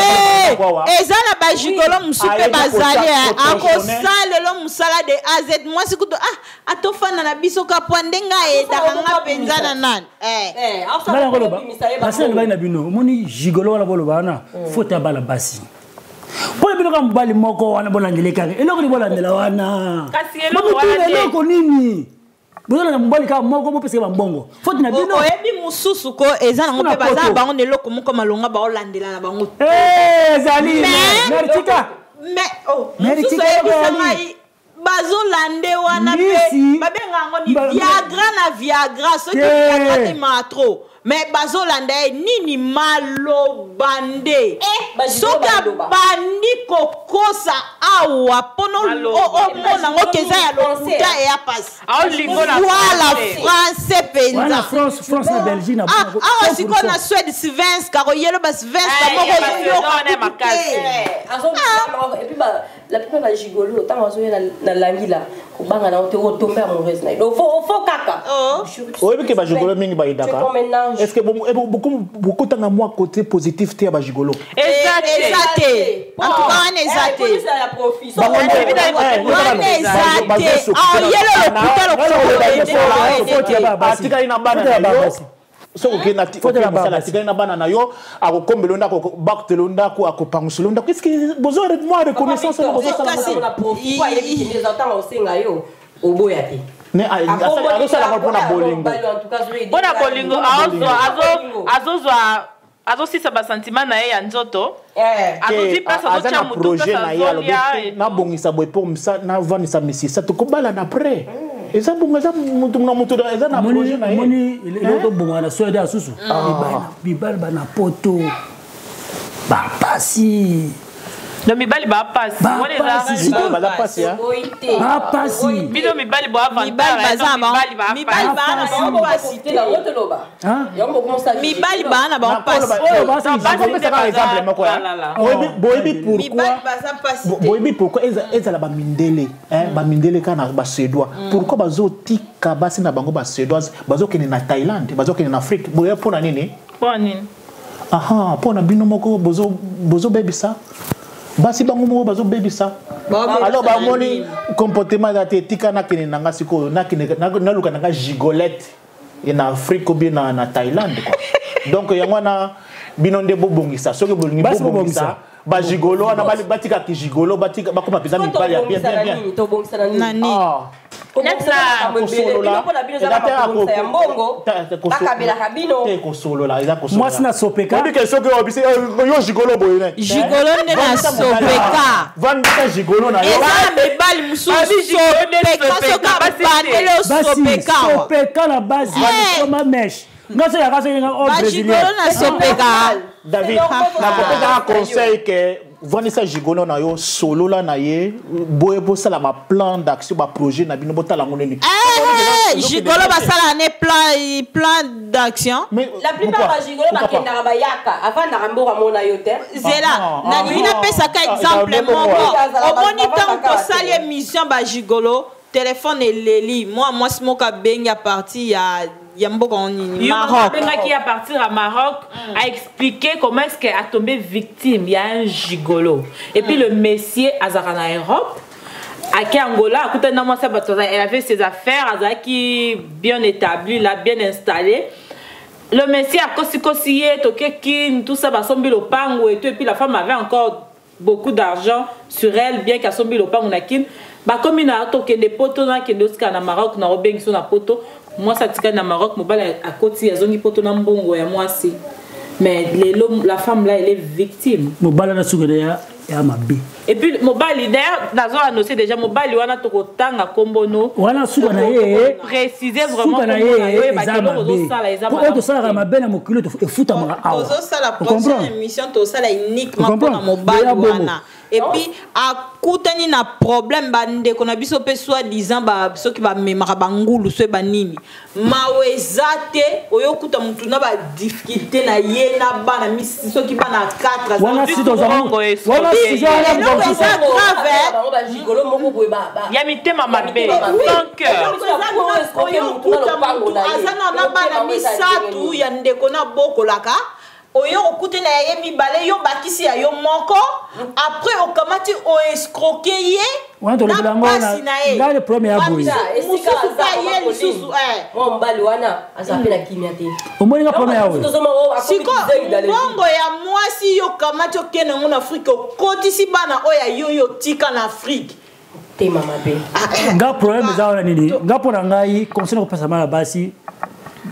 S7: Eza na bagigolo mosusu mpe
S9: Ayebi
S7: bazali
S9: kotorsionner.
S7: akosalelo mosala de A Z. Mwasi kutu ah, atofanda na biso kapwa ndenge ayedaka nga mpenza na nani. Eh.
S8: Eh, asala
S5: Ngai nakoloba
S8: kobimisa ye.
S5: Nasi nalobaki na bino, omoni gigolo wana boloba wana faute ya bana basi mpona bino kaka mobali moko wana bolandela kaka eloko nini bolandela wana.
S6: Kasi eloko
S5: Bomituna
S6: wana te.
S5: eloko nini bozolanda mobali kaka moko, bopesaka bambongo, faute na bino.
S7: Oyebi mosusu ko eza nango mpe
S5: Kuna
S7: baza na
S5: poto.
S7: bango na eloko moko malonga baolandela na bango.
S5: Eh, ezali
S7: Mais-
S5: mare tika.
S7: Mais oh,
S5: Mais
S7: mosusu
S5: tika
S7: ayebisa
S5: eloko
S7: ngai bazolande wana mpe
S5: Mbisi.
S7: babenga yango ni Viagra na Viagra soki
S5: Te.
S7: Viagra te maa trop, mais bazolanda ye nini maloba nde
S8: Bagigolo
S7: soki
S8: baloba.
S7: abandi kokosa awa mpono
S6: Maloba.
S7: omona yango ke eza ya lokuta, eya pasi.
S6: Aolingo na
S7: Voilà.
S6: français.
S7: Français
S5: Wana
S7: mpenza.
S5: France na Belgique na
S7: Ah, awa sikoyo na Swede svenska koyelo basvenska
S6: Eh,
S7: moko
S6: ya ba
S7: ozoyoka
S6: wana ya
S7: kutu
S6: makasi.
S7: te.
S8: Eh, et puis la plupart bagigolo ntango azoya na langila kobanga nango te, otombe amoureuse na ye, donc faut kaka.
S7: Oh.
S9: Oyebi ke bagigolo mingi bayidaka. Est ce que bokotanga mwa côté positif te ya bagigolo?
S6: Eza te.
S7: Eza te, en tout cas wana eza te. Wana eza te. Ah, yelo lokuta lokuta.
S9: Atikali na bana na yo. Soki okei na mosala, atikali na bana na yo, akokombela yo ndako, akobakutela yo ndako, akopangusela yo ndako. Est ce que bozo mwa reconnaissance wana bozosala?
S8: Ntango osenga yo, oboya te.
S9: Mais azosala yango mpona bolingo.
S6: Mpona bolingo, azozwa, azosisa basentiment na ye ya nzoto, azozwi place,
S9: aza
S6: azotya
S9: na
S6: motu
S9: projet
S6: place
S9: na ye, alobi
S6: azolia.
S9: Nabongisa boye mpo navandisa misisa, tokobalana après. Eza bongo, eza mutu na mutu eza na projet na ye.
S5: Omoni eloko tobongana na swede ya susu, mibali bana poto bapasi.
S6: Donc mibali bapasi wana eza
S9: Mibali baza pasi, hein?
S5: Bapasi.
S6: Bino mibali bo
S7: Mibali baza na bango, mibali baa na bango pasi te. Mibali baa na bango pasi.
S5: Oyo basi.
S9: Nakopesaka exemple moko ya boyebi pourquoi
S7: Mibali baza pasi te.
S9: Boyebi pourquoi ezala bamindele, hein, bamindele kaka na basuédois, pourquoi bazotika basi na bango basuédoise bazokende na Thaïlande, bazokende na Afrique boye? Mpo na nini?
S6: Mpo nini?
S9: Aha, mpo na bino moko bozobebisa basi, bango moko bazobebisa.
S7: Babebisa
S9: Alors
S7: na
S9: bamoni
S7: nini?
S9: Comportement eza te. Tika nakende na nga sikoyo, nakende naluka na nga gigolette na Afrique ou bien na Thaïlande, quoi. Donc yango wana, bino nde bobongisa soki bolingi.
S5: Basi
S9: bobongisa
S5: bobongisa.
S9: Bagigolo wana batika kigigolo, batika bakoma mpenza mibali ya bien bien bien.
S8: Tobongisa na
S7: Na
S8: nini?
S7: nini?
S9: Ah.
S8: Kosolola eza te, ya mbongo bakabelaka bino.
S9: Te, kosolola eza kosolola.
S5: Mwasi na sopeka.
S9: Oyebi ke soki obisi yo gigolo boye ne
S7: Gigolo nde na sopeka.
S9: Vandisa gigolo na yo.
S7: Eza na mibali mosusu
S6: Abi gigolo nde
S7: sopeka,
S6: sopeka,
S7: soki
S6: basi te.
S7: abandeli
S5: Basi
S7: osopeka awa.
S5: sopeka na basi koma meshe nga so yaka soki nga o
S7: Bagigolo
S5: brésilien.
S7: na sopeka.
S9: David, nakopesaka conseil ke vandisa gigolo na yo, solola na ye boye, bosala baplan d'action, baprojet na bino, botala yango nini.
S7: Eh, gigolo basala ne plan d'action.
S9: Mais
S8: La plupart bagigolo bakendaka, bayaka, avandaka mboka mona yo te.
S7: Zela,
S9: Ah, ah,
S7: nalingi
S9: ah,
S7: napesaka
S9: ah,
S7: exemple
S9: ah,
S7: moko.
S8: ah,
S7: Omoni,
S8: ah,
S7: ntango
S8: ah,
S7: tosali
S8: ah,
S7: émission bagigolo, telefone eleli, mwa mwasi moko abengi à partir ya mboka ngo nini,
S6: Yo
S7: Maroc.
S6: abengaki à partir à Maroc, a expliqué comment est-ce qu'elle a tombé victime. Il y a un gigolo. Et puis le monsieur azalaka na Europe. Ake Angola, akutani na mwasi ya bato, elle avait ses affaires, azalaki bien établi, là, bien installé. Le monsieur akosikosi ye, toke Kin, tout ça, basombi lopango et tout. Et puis la femme avait encore beaucoup d'argent sur elle, bien qu'asombi lopango na Kin. Bakomi na tokende poto, nakende osika na Maroc, na obengi so na poto. Mwasi atikali na Maroc, mobali akoti, azongi poto na mbongo ya mwasi. Mais lelo, la femme là, elle est victime.
S5: Mobali na suki na ya mabe.
S6: Et puis mobali, d'ailleurs nazo annoncer déjà, mobali wana tokotanga kombo no.
S5: Wana suka na ye.
S6: Préciser vraiment
S5: Suka na
S6: kombo na yo,
S5: ye
S6: oyeba
S5: eza
S6: eloko
S5: mabe.
S6: ozosala eza
S5: Po oyo
S6: malamu
S5: tosalaka
S6: te.
S5: mabe na mokili oyo efutamaka awa.
S7: Tozosala prochaine
S5: Ocomprendre?
S7: émission, tosala uniquement mpona
S5: Ocomprendre?
S7: mobali
S5: Boya bongo.
S7: wana. Et puis akutani na problème, bandeko na biso mpe soi-disant soki bamemaka bangulu so banini, mawa eza te. Oyo okuta motu na badifficulté na ye na bana soki bana 4.
S5: Wana si tozala
S6: Mbongo
S5: wana sujet wana.
S7: Eloko eza grave, eh.
S8: Bango bagigolo moko boye
S6: Ya mitema mabe,
S8: mitema mabe.
S6: sans cœur.
S7: Oyo okuta motu aza na bana misato ya ndeko na bokolaka, oyo okutana ya ye mibale, yo bakisi ya yo moko, après okamati oescroquer ye
S5: Wana tolobela
S7: na
S5: yango
S7: pasi na ye.
S5: ngai le problème ya boye.
S7: Mosusu mpe aye lisusu, eh.
S8: Mwa mobali wana aza mpe na kimia te.
S5: Omoni nga problème ya boye.
S7: Siko mbongo ya mwasi yo kamati, okende yango na Afrike, okotisi bana oyo ya yo, yo tika na Afrike.
S8: Tema mabe.
S5: Nga problème eza wana nini? Nga mpo na ngai, conseil nakopesa bana basi,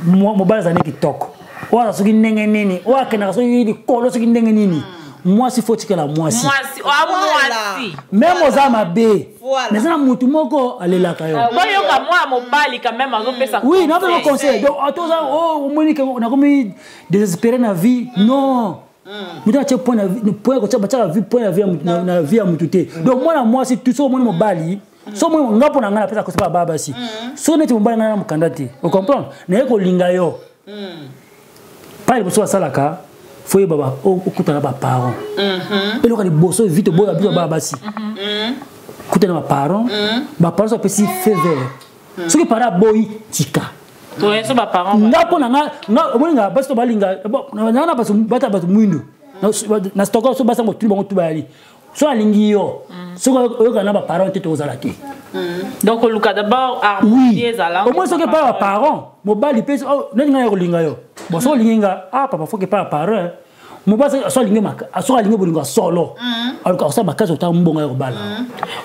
S5: mobali azali kitoko, oyo aza soki ndenge nini, oyo akendaka soki likolo soki ndenge nini, mwasi fo tikala mwasi.
S6: Mwasi oa mwasi.
S5: Même oza mabe,
S7: Voilà.
S5: mais eza na motu moko alelaka yo.
S6: Boyoka mwana mobali quand même azopesa
S5: Oui, napesa
S6: conseil.
S5: conseil. Donc atoza oh, omoni ke nakomi désespéré na vie, non, moto atie point na point kotia batiaka vie point na vie ya mutu- na vie ya motu te. Donc mwana mwasi tu, so omoni mobali, so omoni nga, mpo na ngai napesa conseil baba basi, so neti mobali ngai na mokanda te, ocomprendre, naye kolinga yo pa liboso asalaka, fo yeba okutana baparent. Eloko ya liboso vite oboya biso baba basi, kutana baparent. Baparent so apesi feu vert, soki parent aboyi, tika.
S6: Toyeso baparent.
S5: Nga mpo na nga, nga omoni nga basi to balinga nga na bato bata bato mwindu na Stockholm, so basi yango tuni bango tu bayali, so alingi yo, soki oyokana na baparent te, tokozala te.
S6: Donc oluka d'abord harmonie
S5: Oui.
S6: ezala.
S5: Au moins soki epai baparent mobali mpe oh, neti ngai ya kolinga yo. Bon, soki olingi nga, ah papa, faut que pas apparaître. Mobali so alingi soki alingi bolingo ya solo, aluka kosala makasi otanga mbongo ya kobala.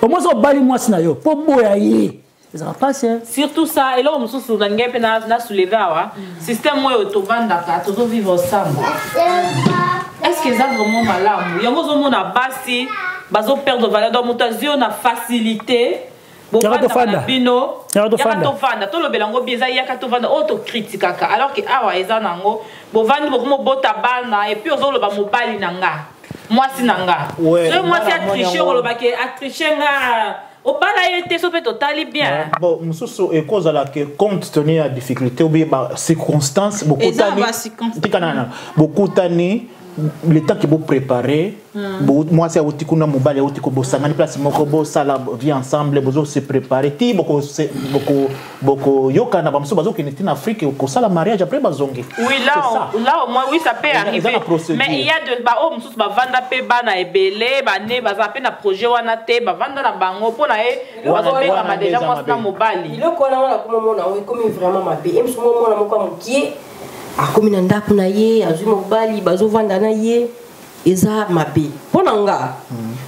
S5: Omoi soki obali mwasi na yo mpo boya ye, ezalaka mpasi.
S6: Surtout ça, eloko mosusu na ngai mpe na soulever awa, système oyo tovandaka, tozovivre ensemble, est ce que eza vraiment malamu? Yango ozomona basi bazoperdre valeur. Donc moto azwi yo na facilité, bovandaka na bino, yaka tovanda, tolobela yango bi eza yaka tovanda oyo tokritikaka, alors que awa eza nango bovandi, bokomobota bana, et puis ozoloba mobali na nga, mwasi na nga. Soki mwasi atriche, olobaki atriche nga, obala ye te. So mpe totali bien.
S9: Bon, mosusu ekozala ke compte tenu ya difficulté ou bien bacirconstance, bokutani, tikana, bokutani le temps ke bopréparé, mwasi awuti kuna, mobali awuti ko, bosangani place moko, bosala vie ensemble, bozo se préparer ti bokoyokana. Bamosusu bazokende ti na Afrique kosala mariage, après bazongi.
S6: Oui, là, là au moins, oui, ça peut arriver, mais il y a de ba oyo mosusu bavanda mpe bana ebele, bane baza mpe na projet wana te, bavanda na bango mpo na ye bazobengama déjà mwasi na mobali.
S8: Biloko wana wana komomona yango ekomi vraiment mabe. Ye mosu mwana moko ya mokie akomi na ndako na ye, azwi mobali, bazovanda na ye, eza mabe. Mpo na nga,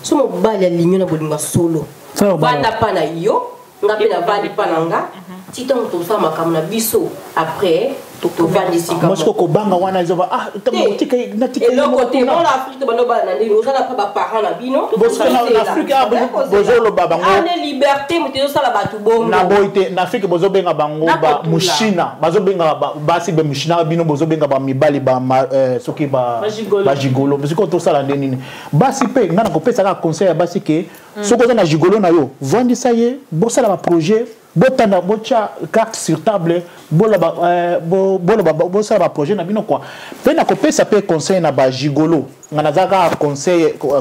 S8: so mobali alingi na bolingo ya solo, vanda mpa na yo, nga mpe navandi mpa na nga, ti ntango tosala makambo na biso, après tovandi esika.
S9: Mwasi kobanga wana ezoba, ah,
S8: eloko te. Mona Afrique, bando bala na ndenge oza na mpa baparent na bino.
S9: Na Afrique bozoloba bango
S8: ane liberté, moto ezosala bato bongo.
S9: Na boyi te, na Afrique bozobenga bango ba mushina, bazobenga basi be mushina, bino bozobenga bamibali soki bagigolo. Sikoyo tosala nde nini? Basi mpe, ngai nakopesa kaka conseil ya basi ke soki oza na gigolo na yo, vandisa ye, bosala baprojet, botanda, botya carte sur table, boloba, bosala baprojet na bino quoi. Mpe nakopesa mpe conseil na bagigolo. Nga naza kaka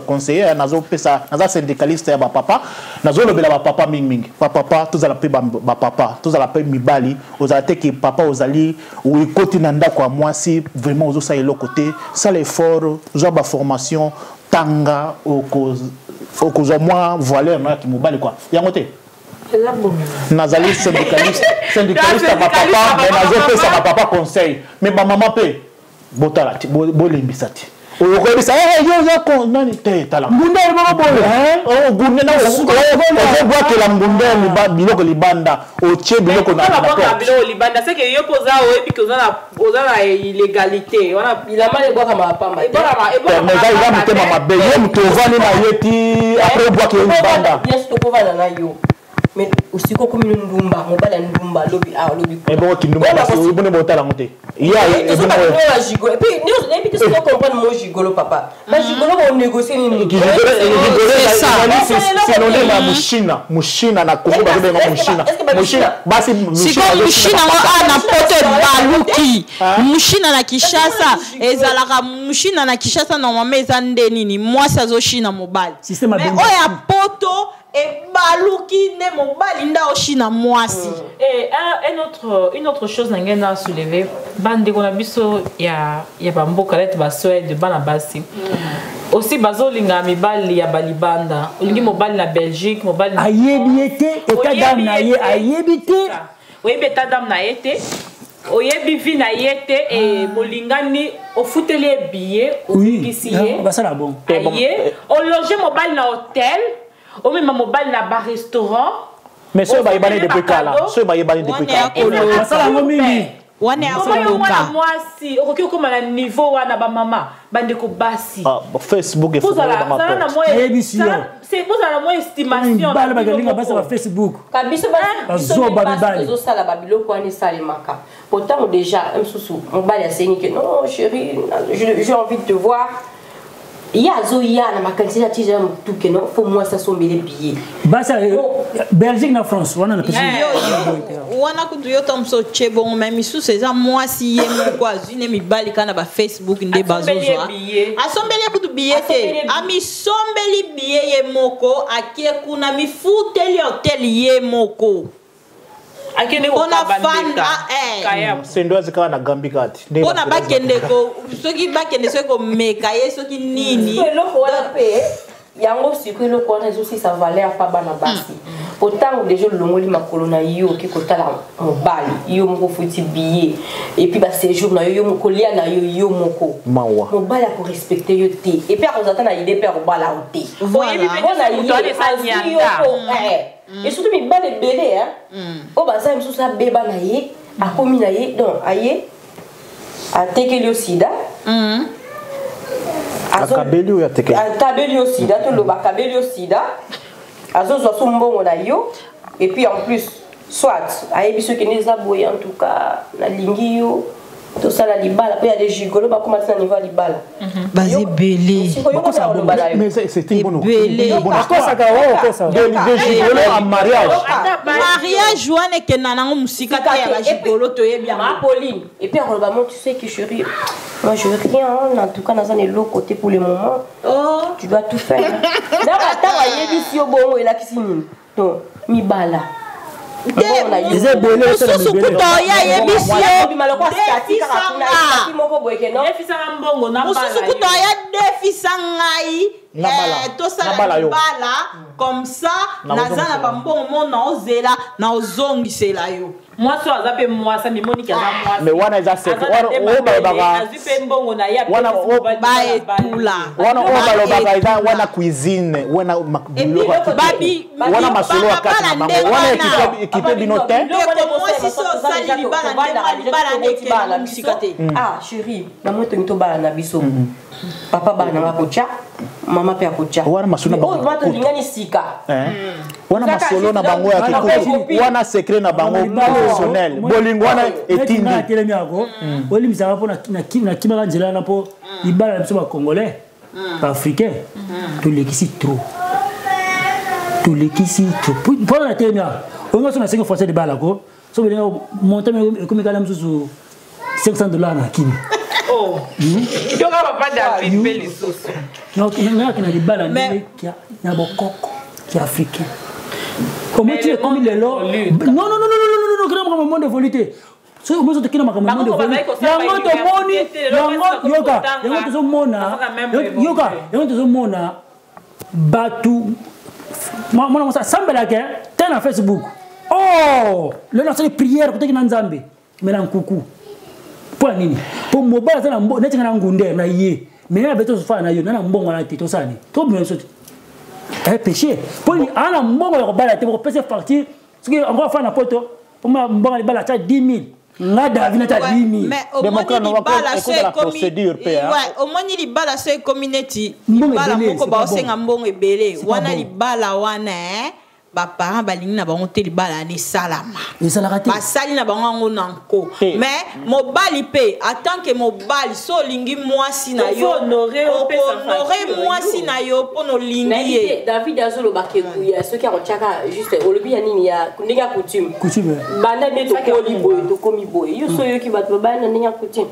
S9: conseiller, nazopesa, naza syndicaliste ya bapapa, nazolobela bapapa mingimingi. Bapapa, tozala mpe bapapa, tozala mpe mibali. Ozala te ke papa ozali, ekoti na ndako ya mwasi, vraiment ozosala eloko te. Sala effort, zwa baformation, tanga, okozwa mwa valeur na yaki mobali quoi. Yango te, nazali syndicaliste ya bapapa, mais nazopesa bapapa conseil. Mais bamama mpe, botala te, bolembisa te. Okoyebisa yo oza nani te, tala
S5: ngunda moko boye.
S9: Ngunda ozobwakela, ngunda biloko libanda, otie biloko
S6: na biloko libanda, c'est que yo mpo oza, oyebi ke oza na illégalité wana.
S8: Bilamba ebwakama pamba.
S9: Mais eza motema mabe. Ye moto ovandi na ye ti après obwaki ye libanda.
S8: Bien sûr, tokovanda na yo, mais osiko okomi no ndumba, mobali ya ndumba, lobi awa, lobi.
S9: Ebongo kindumba bone, botala yango te.
S8: Gigolo, et puis nayebi te soki comprendre mo gigolo, papa, bagigolo bonégocie nini?
S9: Synonyme ya mushina, mushina na Kongo bazobenga mushina, mushina basi.
S7: Sikoyo mushina ngo a na Poto ebaluki mushina na Kinshasa. Ezalaka mushina na Kinshasa, normalement eza nde nini? Mwasi azoshina mobali. Mais oyo ya Poto ebaluki nde mobali nde aoshina mwasi.
S6: Et une autre chose na ngai na soulever, bandeko na biso ya bamboka neti Basuède, bana basi aussi bazolinga mibali ya balibanda. Olingi mobali na Belgique, mobali na
S5: Ayebi ye te, état d'âme na ye ayebi te.
S6: Oyebi état d'âme na ye te, oyebi vie na ye te, e bolingani, ofuteli ye billet, obikisi ye.
S5: Basala bon.
S6: Aye, ologe mobali na hotel, omema mobali na barestaurant.
S9: Mais soki bayebani depuis kala, soki bayebani depuis kala.
S5: Basala yango mingi.
S7: Wana
S6: ya mwana mwasi okoki okóma na niveau wana. Bamama, bandeko basi,
S9: Facebook.
S6: Bozala na mwa estimation.
S5: Bala bakalinga basi ba Facebook.
S8: Biso
S5: bazoba mibali.
S8: Tozosala babiloko wana esalemaka. Pourtant déjà mosusu mobali asengi ke non chéri, j'ai envie de te voir, ye azoya na makanisi ati ya motu ke non, faut mwasi asombele billet.
S5: Basi Belgique na France wana na pesi.
S7: Wana kutu yo to mosu otie bongo, mais misusu eza mwasi ye moko azwi ne mibali kaka na bafacebook nde bazozwa, asombeli ye kutu billet te, amisombeli billet ye moko, akie kuna, mifuteli hotel ye moko.
S6: Akende.
S7: Mpona fanda.
S9: Sendo azi kaka na Gambi kati.
S7: Mpona bakende ko, soki bakende, soki komeka ye, soki nini.
S8: Eloko wana mpe yango sikoyo, eloko wana ezosisa valeur pa bana basi. Po ntango deja olongoli makolo na yo oke kotala mobali, yo moko ofuti billet et puis baséjour na yo, yo moko kolia na yo, yo moko.
S9: Mawa.
S8: Mobali akorespecte yo te et puis akozala ata na idée mpe akobala yo te.
S6: Oyebi mpe
S8: Mpo na
S6: te moto wana
S8: ye
S6: eza
S8: azwi yo
S6: nyata.
S8: po et surtout mibali ebele hein, oyo baza mosusu abeba na ye, akomi na ye, donc aye atekeli yo sida.
S9: Akabeli oyo atekeli.
S8: Akabeli yo sida, toloba akabeli yo sida, azozwa so mbongo na yo et puis en plus soit ayebi soki nde eza boye, en tout cas nalingi yo, tosala libala mpo ya des gigolo bakóma ti na niveau ya libala.
S7: Baza ebele.
S8: Sikoyo yo kota koloba na yo.
S9: Mais c'est une bonne
S7: Ebele.
S9: une bonne histoire.
S5: Akosaka oyo okosaka.
S9: De gigolo en mariage.
S7: Mariage wana ekenda nango mosika te ya bagigolo, toyebi yango.
S8: Ma Pauline. Et puis akoloba, moi tu sais que chérie, moi je veux rien, hein. En tout cas naza na eloko te pour le moment.
S7: Oh.
S8: Tu dois tout faire. Donc ata ayebisi yo bongo, elakisi nini? Donc mibala. Mbongo na yo.
S5: Eza ebele, osala
S7: Mosusu
S5: ebele.
S7: kuta oyo ayebisi yo
S8: Obima lokola statue kaka kuna,
S7: defisanga.
S8: statue moko boye ke non.
S6: Efisaka mbongo na
S7: Mosusu
S6: bala
S7: kuta
S6: yo.
S7: oya defisa ngai,
S9: Nabala.
S7: tosala
S9: Nabala yo.
S7: libala comme ça naza na
S9: Naozongisela.
S7: bambongo mo naozela naozongisela yo.
S6: Mwasi oyo aza mpe mwasi, amimoniki aza mwasi.
S9: Mais wana eza secret.
S6: Aza na
S9: Wana
S6: nde
S9: oyo
S6: mabele,
S9: balobaka
S6: azwi mpe mbongo na ye,
S9: Wana
S6: apesi mobali
S7: Baetula.
S9: Wana oyo balobaka eza
S7: Baetula.
S9: wana cuisine wana biloko ya
S7: Babi-
S9: wana masolo ya kati na
S7: babala
S9: bango wana
S7: ndenge wana.
S9: ekipe bino te.
S7: Ndeko mwasi so osali libala ndenge libala nde ekende mosika te.
S8: Ah chéri, na moi tongi tobala na biso, papa bana nanga akotya, mama mpe akotya.
S9: Wana masolo na bango.
S8: Oyo tolingani sika.
S9: Hein? Wana masolo na bango ya
S5: Wana
S9: kikutu, wana secret na bango professionnel, bolingo wana etindi.
S5: Atelemi yako olimbisaka mpo nakimaka nzela wana mpo libala na biso bacongolais, baafricain, tolekisi trop, tolekisi trop. Mpona natelemi awa, olinga so nasengi français libala ko so belinga montant ekomi kala mosusu $500 na kimi.
S6: Oh. Yoka papa David mpe lisusu.
S5: Nayaki na libala ndenge na bokoko ya africain omoti ekomi lelo. Non, non, non, non, non, non, kena makambo monde évolue te. Soki omosi tokena makambo monde
S6: Bango
S5: évolue,
S6: bazali kosala
S5: yango
S6: ba
S5: tomoni
S6: université te, lelo
S5: yango
S6: basi bakomi
S5: yoka
S6: kotanga.
S5: Yango tozomona
S6: Bazaka même
S5: yoka
S6: évolué.
S5: Yango tozomona bato mwana mosa asambelaka te na Facebook. Oh, lelo asali prière kotaki na Nzambe me na nkuku. Mpo ya nini? Mpo mobali aza na neti nga na ngunde na ye, me na beto tozofala na yo na mbongo wana te, tosala nini? Tobima biso te. Péché mpo nini? Aa na mbongo ya kobala te, bokopesa facture soki yango afala na poto omona mbongo ya libala atya 10 000, nga David natya 10 000.
S7: Mais omoni
S9: Démocrate, on va
S7: libala so
S9: écouter la
S7: ekomi
S9: procédure, pe, hein.
S7: Ouais, omoni libala so ekomi neti
S5: Mbongo
S7: libala
S5: ebele,
S7: moko
S5: c'est pas
S7: baosenga
S5: bon.
S7: mbongo ebele
S5: C'est pas
S7: wana
S5: bon.
S7: Libala wana baparent balingi na bango te libala wana esalama.
S5: Ezalaka te.
S7: Basali na bango yango na nko.
S9: Te.
S7: Mais mobali mpe, en tant que mobali, so olingi mwasi na yo,
S6: Faut honorer, opesa
S7: okohonore
S6: facture,
S7: mwasi
S6: yo.
S7: na yo mpo na olingi
S8: Nayebi
S7: ye.
S8: te, David azolobaka ekuya soki akotiaka juste olobi ya nini, ya ndenge ya coutume.
S5: Coutume.
S8: Banda nde tokoli boye, tokomi boye, yo so oyoki bato babali na ndenge ya coutume.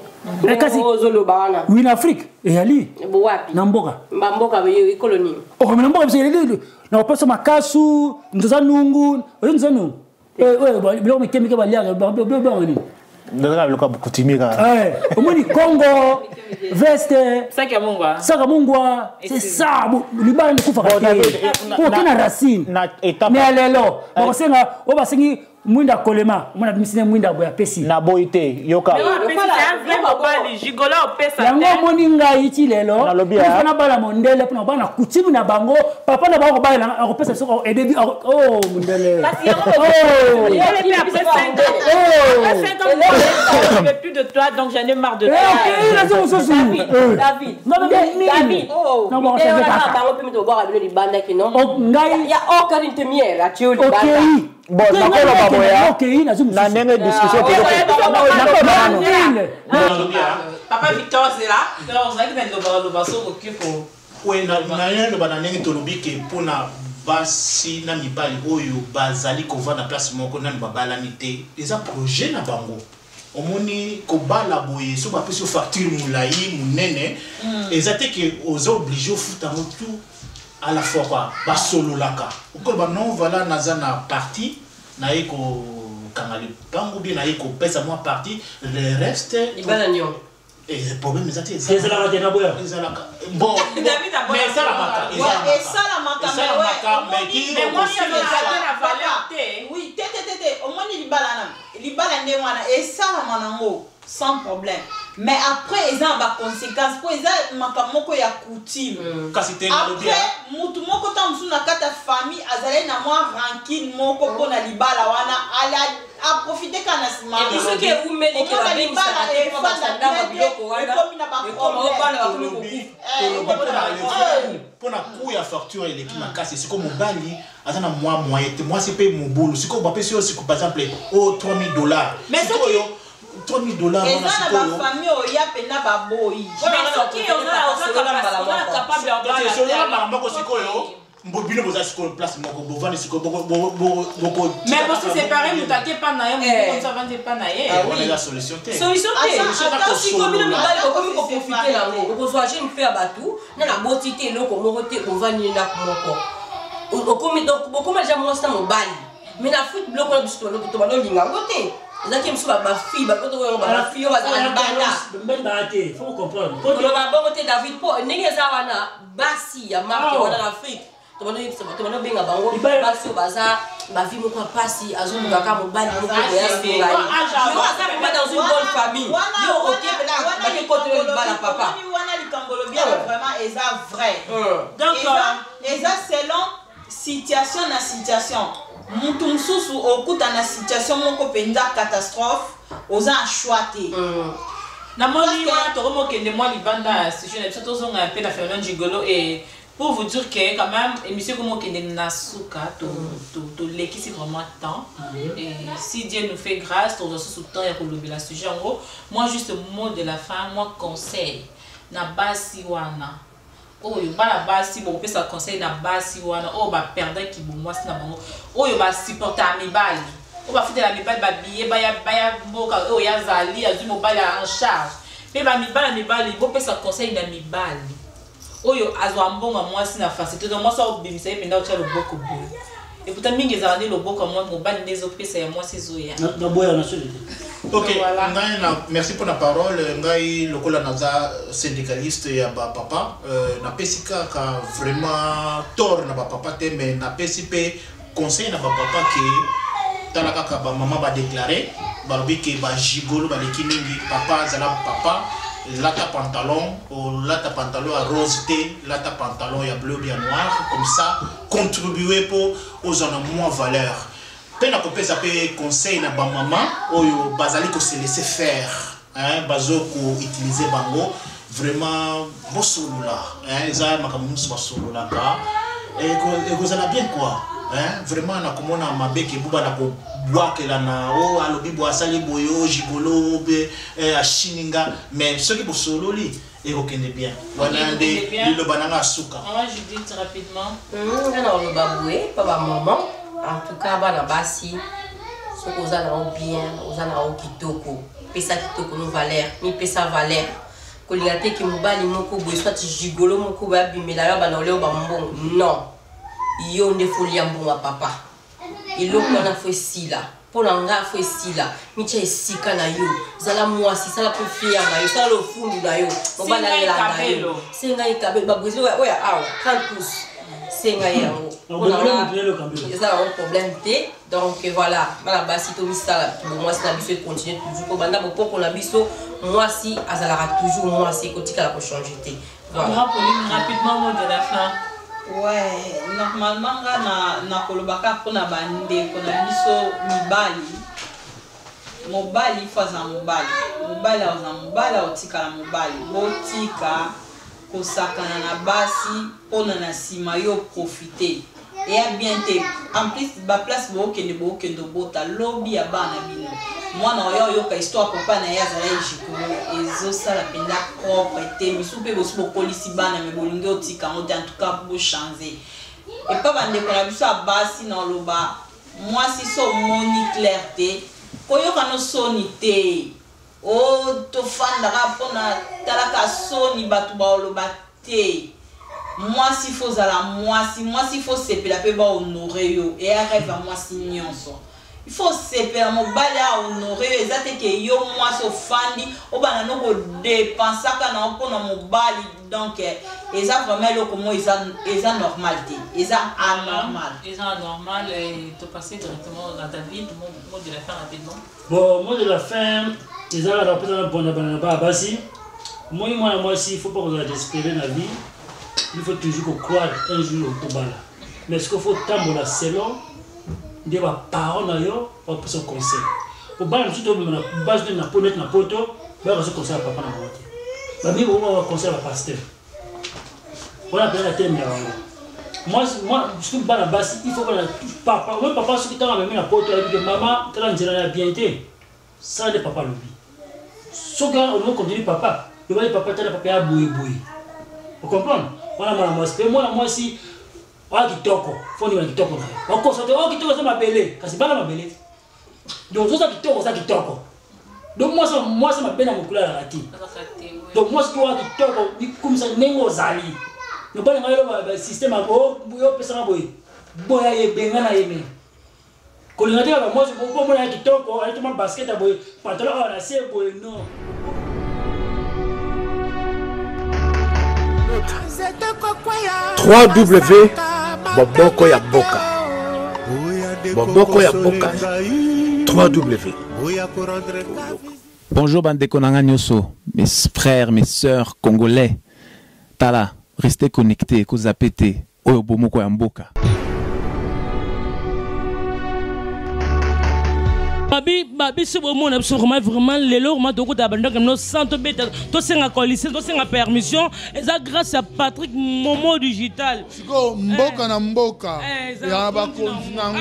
S5: Eh, kasi-
S8: Ozoloba wana.
S5: Wi, na Afrique eyali.
S8: Wapi?
S5: Na mboka.
S8: Bamboka ekolo nini?
S5: Oh, mais na mboka biso eyali na kopesa makasu, nzoza nungu, oyo nzoza nungu. Oyo biloko mike mike baliaka, biloko nini?
S9: Ndenge biloko ya coutumier kaka.
S5: Omoni Congo veste.
S6: Saki ya mungwa.
S5: Saka mungwa, c'est ça. Libala ndekufaka
S9: Bon,
S5: te
S9: David,
S5: po oke na racine.
S9: na étape-
S5: Mais ya lelo bakosenga oyo basengi mwinda kolema, omona abimisi ne mwinda boye apesi.
S9: Naboyi te, yoka.
S6: Mais oyo apesi, c'est un vrai mobali gigolo opesa
S5: Yango
S6: te.
S5: omoni ngai ti lelo
S9: Nalobi,
S5: mpo
S9: ah.
S5: nabala mondele, mpona kobala na coutume na bango, papa na bango kobalela akopesa biso edebi o mondele.
S6: Kasi yango
S5: Oh.
S6: Mondele mpe après 5 ans.
S5: Oh.
S6: Après 5 ans, je ne veux plus de toi, donc j'en ai marre de
S5: Eh,
S6: toi.
S5: ok, nazo mosusu.
S8: David.
S5: Non, mais nini?
S8: David.
S7: Oh.
S5: Non, bon, changer kaka.
S8: Bango mpe mito obwaka bino libanda ke non.
S5: Oh, ngai
S8: Ya okani te miel atie yo libanda.
S5: Okei.
S9: Bon, nakoloba boya
S5: Okei, nazo
S9: na
S5: mosusu.
S9: ndenge discussion.
S5: Mille.
S6: Papa Victor, c'est là. Donc, ozalaki na liloba loba so okoki ko.
S9: Naloba na ndenge tolobi ke mpona basi na mibali oyo bazali kovanda place moko nanu babalani te, eza projet na bango. Omoni kobala boye, so bapesi yo facture molai monene, eza te ke oza obligé ofuta yango tout à la fois quoi. Basololaka, okoloba non, voilà, naza na parti naye kokanga lipango bien, naye kopesa mwa partie, le reste.
S8: Libala niongo.
S9: Problème eza te.
S5: Ezalaka te, naboya.
S9: Ezalaka bon,
S6: David aboya.
S9: mais esalamaka.
S7: Esalamaka.
S9: Esalamaka, mais ti
S6: Mais mwasi azalaka te na valeur te.
S7: Oui, te te te te, omoni libala na libala nde wana esalama nango sans problème, mais après eza na baconséquence, mpo eza makambo moko ya coutume.
S9: Kasi te, nalobi.
S7: Après mutu moko ntango mosusu na kati ya famille azalaki na mwa rancune moko mpona libala wana, ala aprofite kaka na nsima.
S8: Et puis soki ewumeli ke
S7: Omona
S8: babengisaka
S7: libala
S8: te mpo
S7: efanda
S8: basanda
S7: bien te,
S8: biloko wana,
S7: ekomi na
S8: ekoma oyo bana bakomi
S7: baproblème.
S8: kokufa.
S9: Tolobi mpona coût ya facture eleki makasi. Sikoyo mobali aza na mwa moyen te, mwasi mpe mobulu. Sikoyo bapesi yo siko, par exemple, o 3000 dollars.
S6: Mais
S9: Sikoyo 3000 dollars wana
S7: Eza na
S9: sikoyo
S7: bafamille oyo ya mpena baboyi.
S6: Mais soki oza capable ya
S9: Donc esolola mbala moko. Sikoyo mbo bino boza sikoyo place moko, bovandi sikoyo boko
S6: Mais bosi séparé, moto ake epa na ye, moto mosusu avandi epa na ye.
S8: Ah
S9: Wana
S8: oui.
S9: eza solution te.
S8: Solution te.
S7: Ata
S8: Sikoyo bino mibali bokomi
S7: ata
S8: koprofite nango. Okozwa jeune fille ya bato na naboti te, eloko moko te, ovandi ndako moko, okomi donc bokoma deja mwasi na mobali. Mais na Afrique, biloko na biso tobanda olinga yango te. Ezalaki mosusu bafille, bafille oyo bazala libanda.
S5: Mibali baya te, faut comprendre.
S8: Koloba bongo te, David, mpo ndenge eza wana, basi ya marke
S5: Ah.
S8: wana na Afrique, tobanda obenga bango
S5: Mibali-
S8: basi oyo baza bavie moko ya pasi, azolukaka mobali moko boye asunga ye.
S6: Âge
S8: Yo aza vraiment dans une bonne famille, yo oke mpena bake kotela libala, papa.
S7: Omoni wana likambo olobi wana, vraiment eza vrai.
S6: Donc,
S7: Eza selon situation na situation. Mutu mosusu okuta na situation moko mpenza catastrophe, oza na choix te.
S6: Namoni
S7: Parce que-
S6: wana tokomokende mwa libanda ya sujet na biso, tozonga mpe na phénomène gigolo. Et pour vous dire que quand même émission komokende na suka, tolekisi vraiment temps, et si Dieu nous fait grâce, tozwa susu temps ya kolobela sujet yango. Moi, juste mot de la fin, moi conseil na basi wana oyo bana basi, bokopesa conseil na basi wana oyo baperdaki bomwasi na bango, oyo basupporta ya mibali, oyo bafutela mibali babiye baya baya mboka, oyo yazali azwi mobali en charge, mpe bamibali ya mibali, bopesa conseil na mibali oyo azwa mbongo ya mwasi na facilité. Donc mwasi aobimisa ye mpenza, otya loboko boye, eputa mingi ezala nde loboko ya mobali nde ezopesa, ya mwasi ezoya.
S5: Naboya na soli te.
S9: Ok.
S6: Voilà.
S9: Ngai na merci mpona parole. Ngai lokola naza syndicaliste ya bapapa, napesi kaka vraiment tort na bapapa te, mais napesi mpe conseil na bapapa ke tala kaka bamama badéclare, balobi ke bagigolo baleki mingi. Papa azala papa, lata pantalon, olata pantalon ya rose te, lata pantalon ya bleu bien noir, comme ça contribuer mpo ozwa na mwa valeur. Mpe nakopesa mpe conseil na bamama oyo bazali kose laisser faire, hein, bazo koutilize bango. Vraiment bosolola, hein, eza makambo mosusu basololaka, ekozala bien quoi, hein. Vraiment nakomona mabe ke buba na kobwakela na o alobi bo asali boye, o gigolo be ashininga, mais soki bosololi ekokende bien. Wana
S6: Ekokende
S9: nde
S6: bien.
S9: liloba nanga asuka.
S6: Mama Judith, rapidement.
S8: Nga na koloba boye mpa bamama, en tout cas bana basi, soki oza nango bien, oza nango kitoko, pesa kitoko no valeur, mipesa valeur. Kolinga te ke mobali moko boye, soit gigolo moko boye, abimela yo, abanda kolia yo bambongo. Non, yo nde folia mbongo ya papa. Eloko wana fo esila. Mpo na nga fo esila. Mitia esika na yo, zala mwasi, sala mpe fier na yo, sala lofundu na yo, mobali
S6: Senga
S8: alelanda yo.
S6: ekabelo.
S8: Senga ekabelo, babrésil oyo awa 30 pouces, senga ye yango. Mpo na nga, eza nango problème te. Donc voilà, bana basi, tomisala bomwasi na biso econtinue toujours kobanda bokoko na biso. Mwasi azalaka toujours mwasi, ekotikala kochange te. Voilà.
S6: Maman Pauline, rapidement, mot de la fin.
S7: Ouais, normalement nga na nakolobaka mpona bandeko na biso mibali. Mobali fo aza mobali, mobali aza mobali, aotikala mobali. Botika kosakana na basi mpona na nsima yo profite, eya bien te. En plus baplace bookende, bookende obota lobi ya bana bino, mwana oyo oyoka histoire papa na ye azalaki gigolo, ezosala mpenza propre te. Misu mpe bosi bokolisi bana, me bolingi otika yango te. En tout cas bochange. Epa bandeko na biso ya basi, na oloba mwasi so omoni clair te, koyoka no soni te. O tofandaka mpona talaka soni, bato baoloba te. Mwasi fo ozala mwasi, mwasi fo sepela mpe bahonore yo, eya rêve ya mwasi nyonso. Il faut osepela mobali ahonore yo. Eza te ke yo mwasi ofandi obanda no kodepensaka na yo mpona mobali. Donc eza vraiment eloko moko eza normal te, eza anormal.
S6: Eza anormal. Et topasser directement na David, mot de la fin rapidement.
S5: Bon, mot de la fin eza kaka kopesa na bona bana na bana basi. Moi, mwana mwasi, il faut pas kozala désespéré na vie. Il faut toujours kocroire un jour okobala, mais ce qu'il faut, tambola selon nde baparent na yo bapesa conseil. Po bana mosusu tobima na base nde na po neti na poto, bayaka so conseil ya papa na bango te. Bamingi bango baconseil ya bapasteur wana mpenza na bango. Moi, surtout bana basi, il faut bana papa oyo papa soki ntango amemi na poto, ayebi ke mama tala nzela ya bien te, sala nde papa alobi. Soki olingo continue, papa lobaki, papa tala, papa ya boye boye, ocomprendre. Wana mwana mwasi mpe mwana mwasi oya kitoko, fo ndima na kitoko na yo. Okosa te oyo kitoko eza mabele, kasi bana mabele. Donc oza kitoko, oza kitoko. Donc mwasi, mwasi mabe na mokolo alaka te. Donc mwasi to oya kitoko, mikumisa ndenge ozali. Mobali ngai eloba système oyo opesaka boye, boya ye, benga na ye. Me kolinga te kaka mwasi omona ya kitoko, aletoma basket ya boye, pantalon awa na se boye, non.
S4: 3W Boboko ya Mboka, Boboko ya Mboka, 3W.
S10: Bonjour bandeko na nga nyonso, mes frères, mes sœurs congolais. Tala, restez connectés, kozape te, oyo bomoko ya mboka.
S11: Babi babiso bomona biso vraiment vraiment lelo vraiment tokota bandako no sans tobeta, tosenga coalition, tosenga permission. Eza grâce à Patrick Momo Digital.
S12: Sikoyo mboka na mboka ya bakonzi nango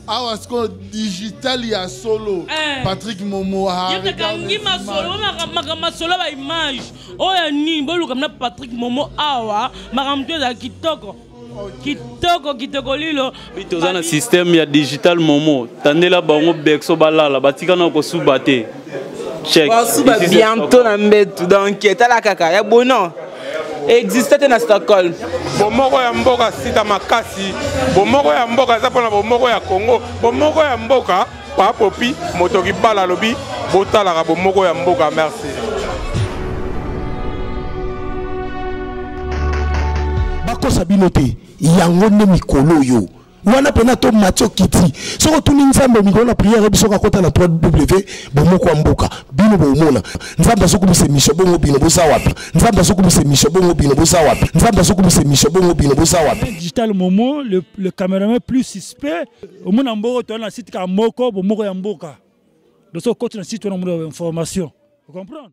S12: awa, sikoyo digital ya solo, Patrick Momo.
S11: Yekangi masolo, makambo masolo, baimage oyo ya nini, boluka na Patrick Momo awa, makambo to ezala kitoko kitoko kitoko lilo.
S1: Toza na système ya digital Momo, tandela bango berceau, balala, batika na kosuba te.
S2: Check. Basuba bientôt na mbetu. Donc tala kaka ya bono existe te na Stockholm.
S3: Bomoko ya mboka sita makasi. Bomoko ya mboka eza mpona bomoko ya Congo, bomoko ya mboka. Papopi moto kibala alobi botalaka bomoko ya mboka. Merci.
S4: Bakosa bino te, yango nde mikolo oyo wana mpena to mati okiti. Soki otuni Nzambe mikolo na priere, biso kakota na 3W Bomoko ya Mboka, bino bomona Nzambe azokumisa émission. Bongo bino boza wapi? Nzambe azokumisa émission. Bongo bino boza wapi? Nzambe azokumisa émission. Bongo bino boza wapi?
S5: Digital Momo, le cameraman plus suspect omona mboko. Toza na site kaka moko, Bomoko ya Mboka. Donc soki okoti na site wana, omona information, ocomprendre.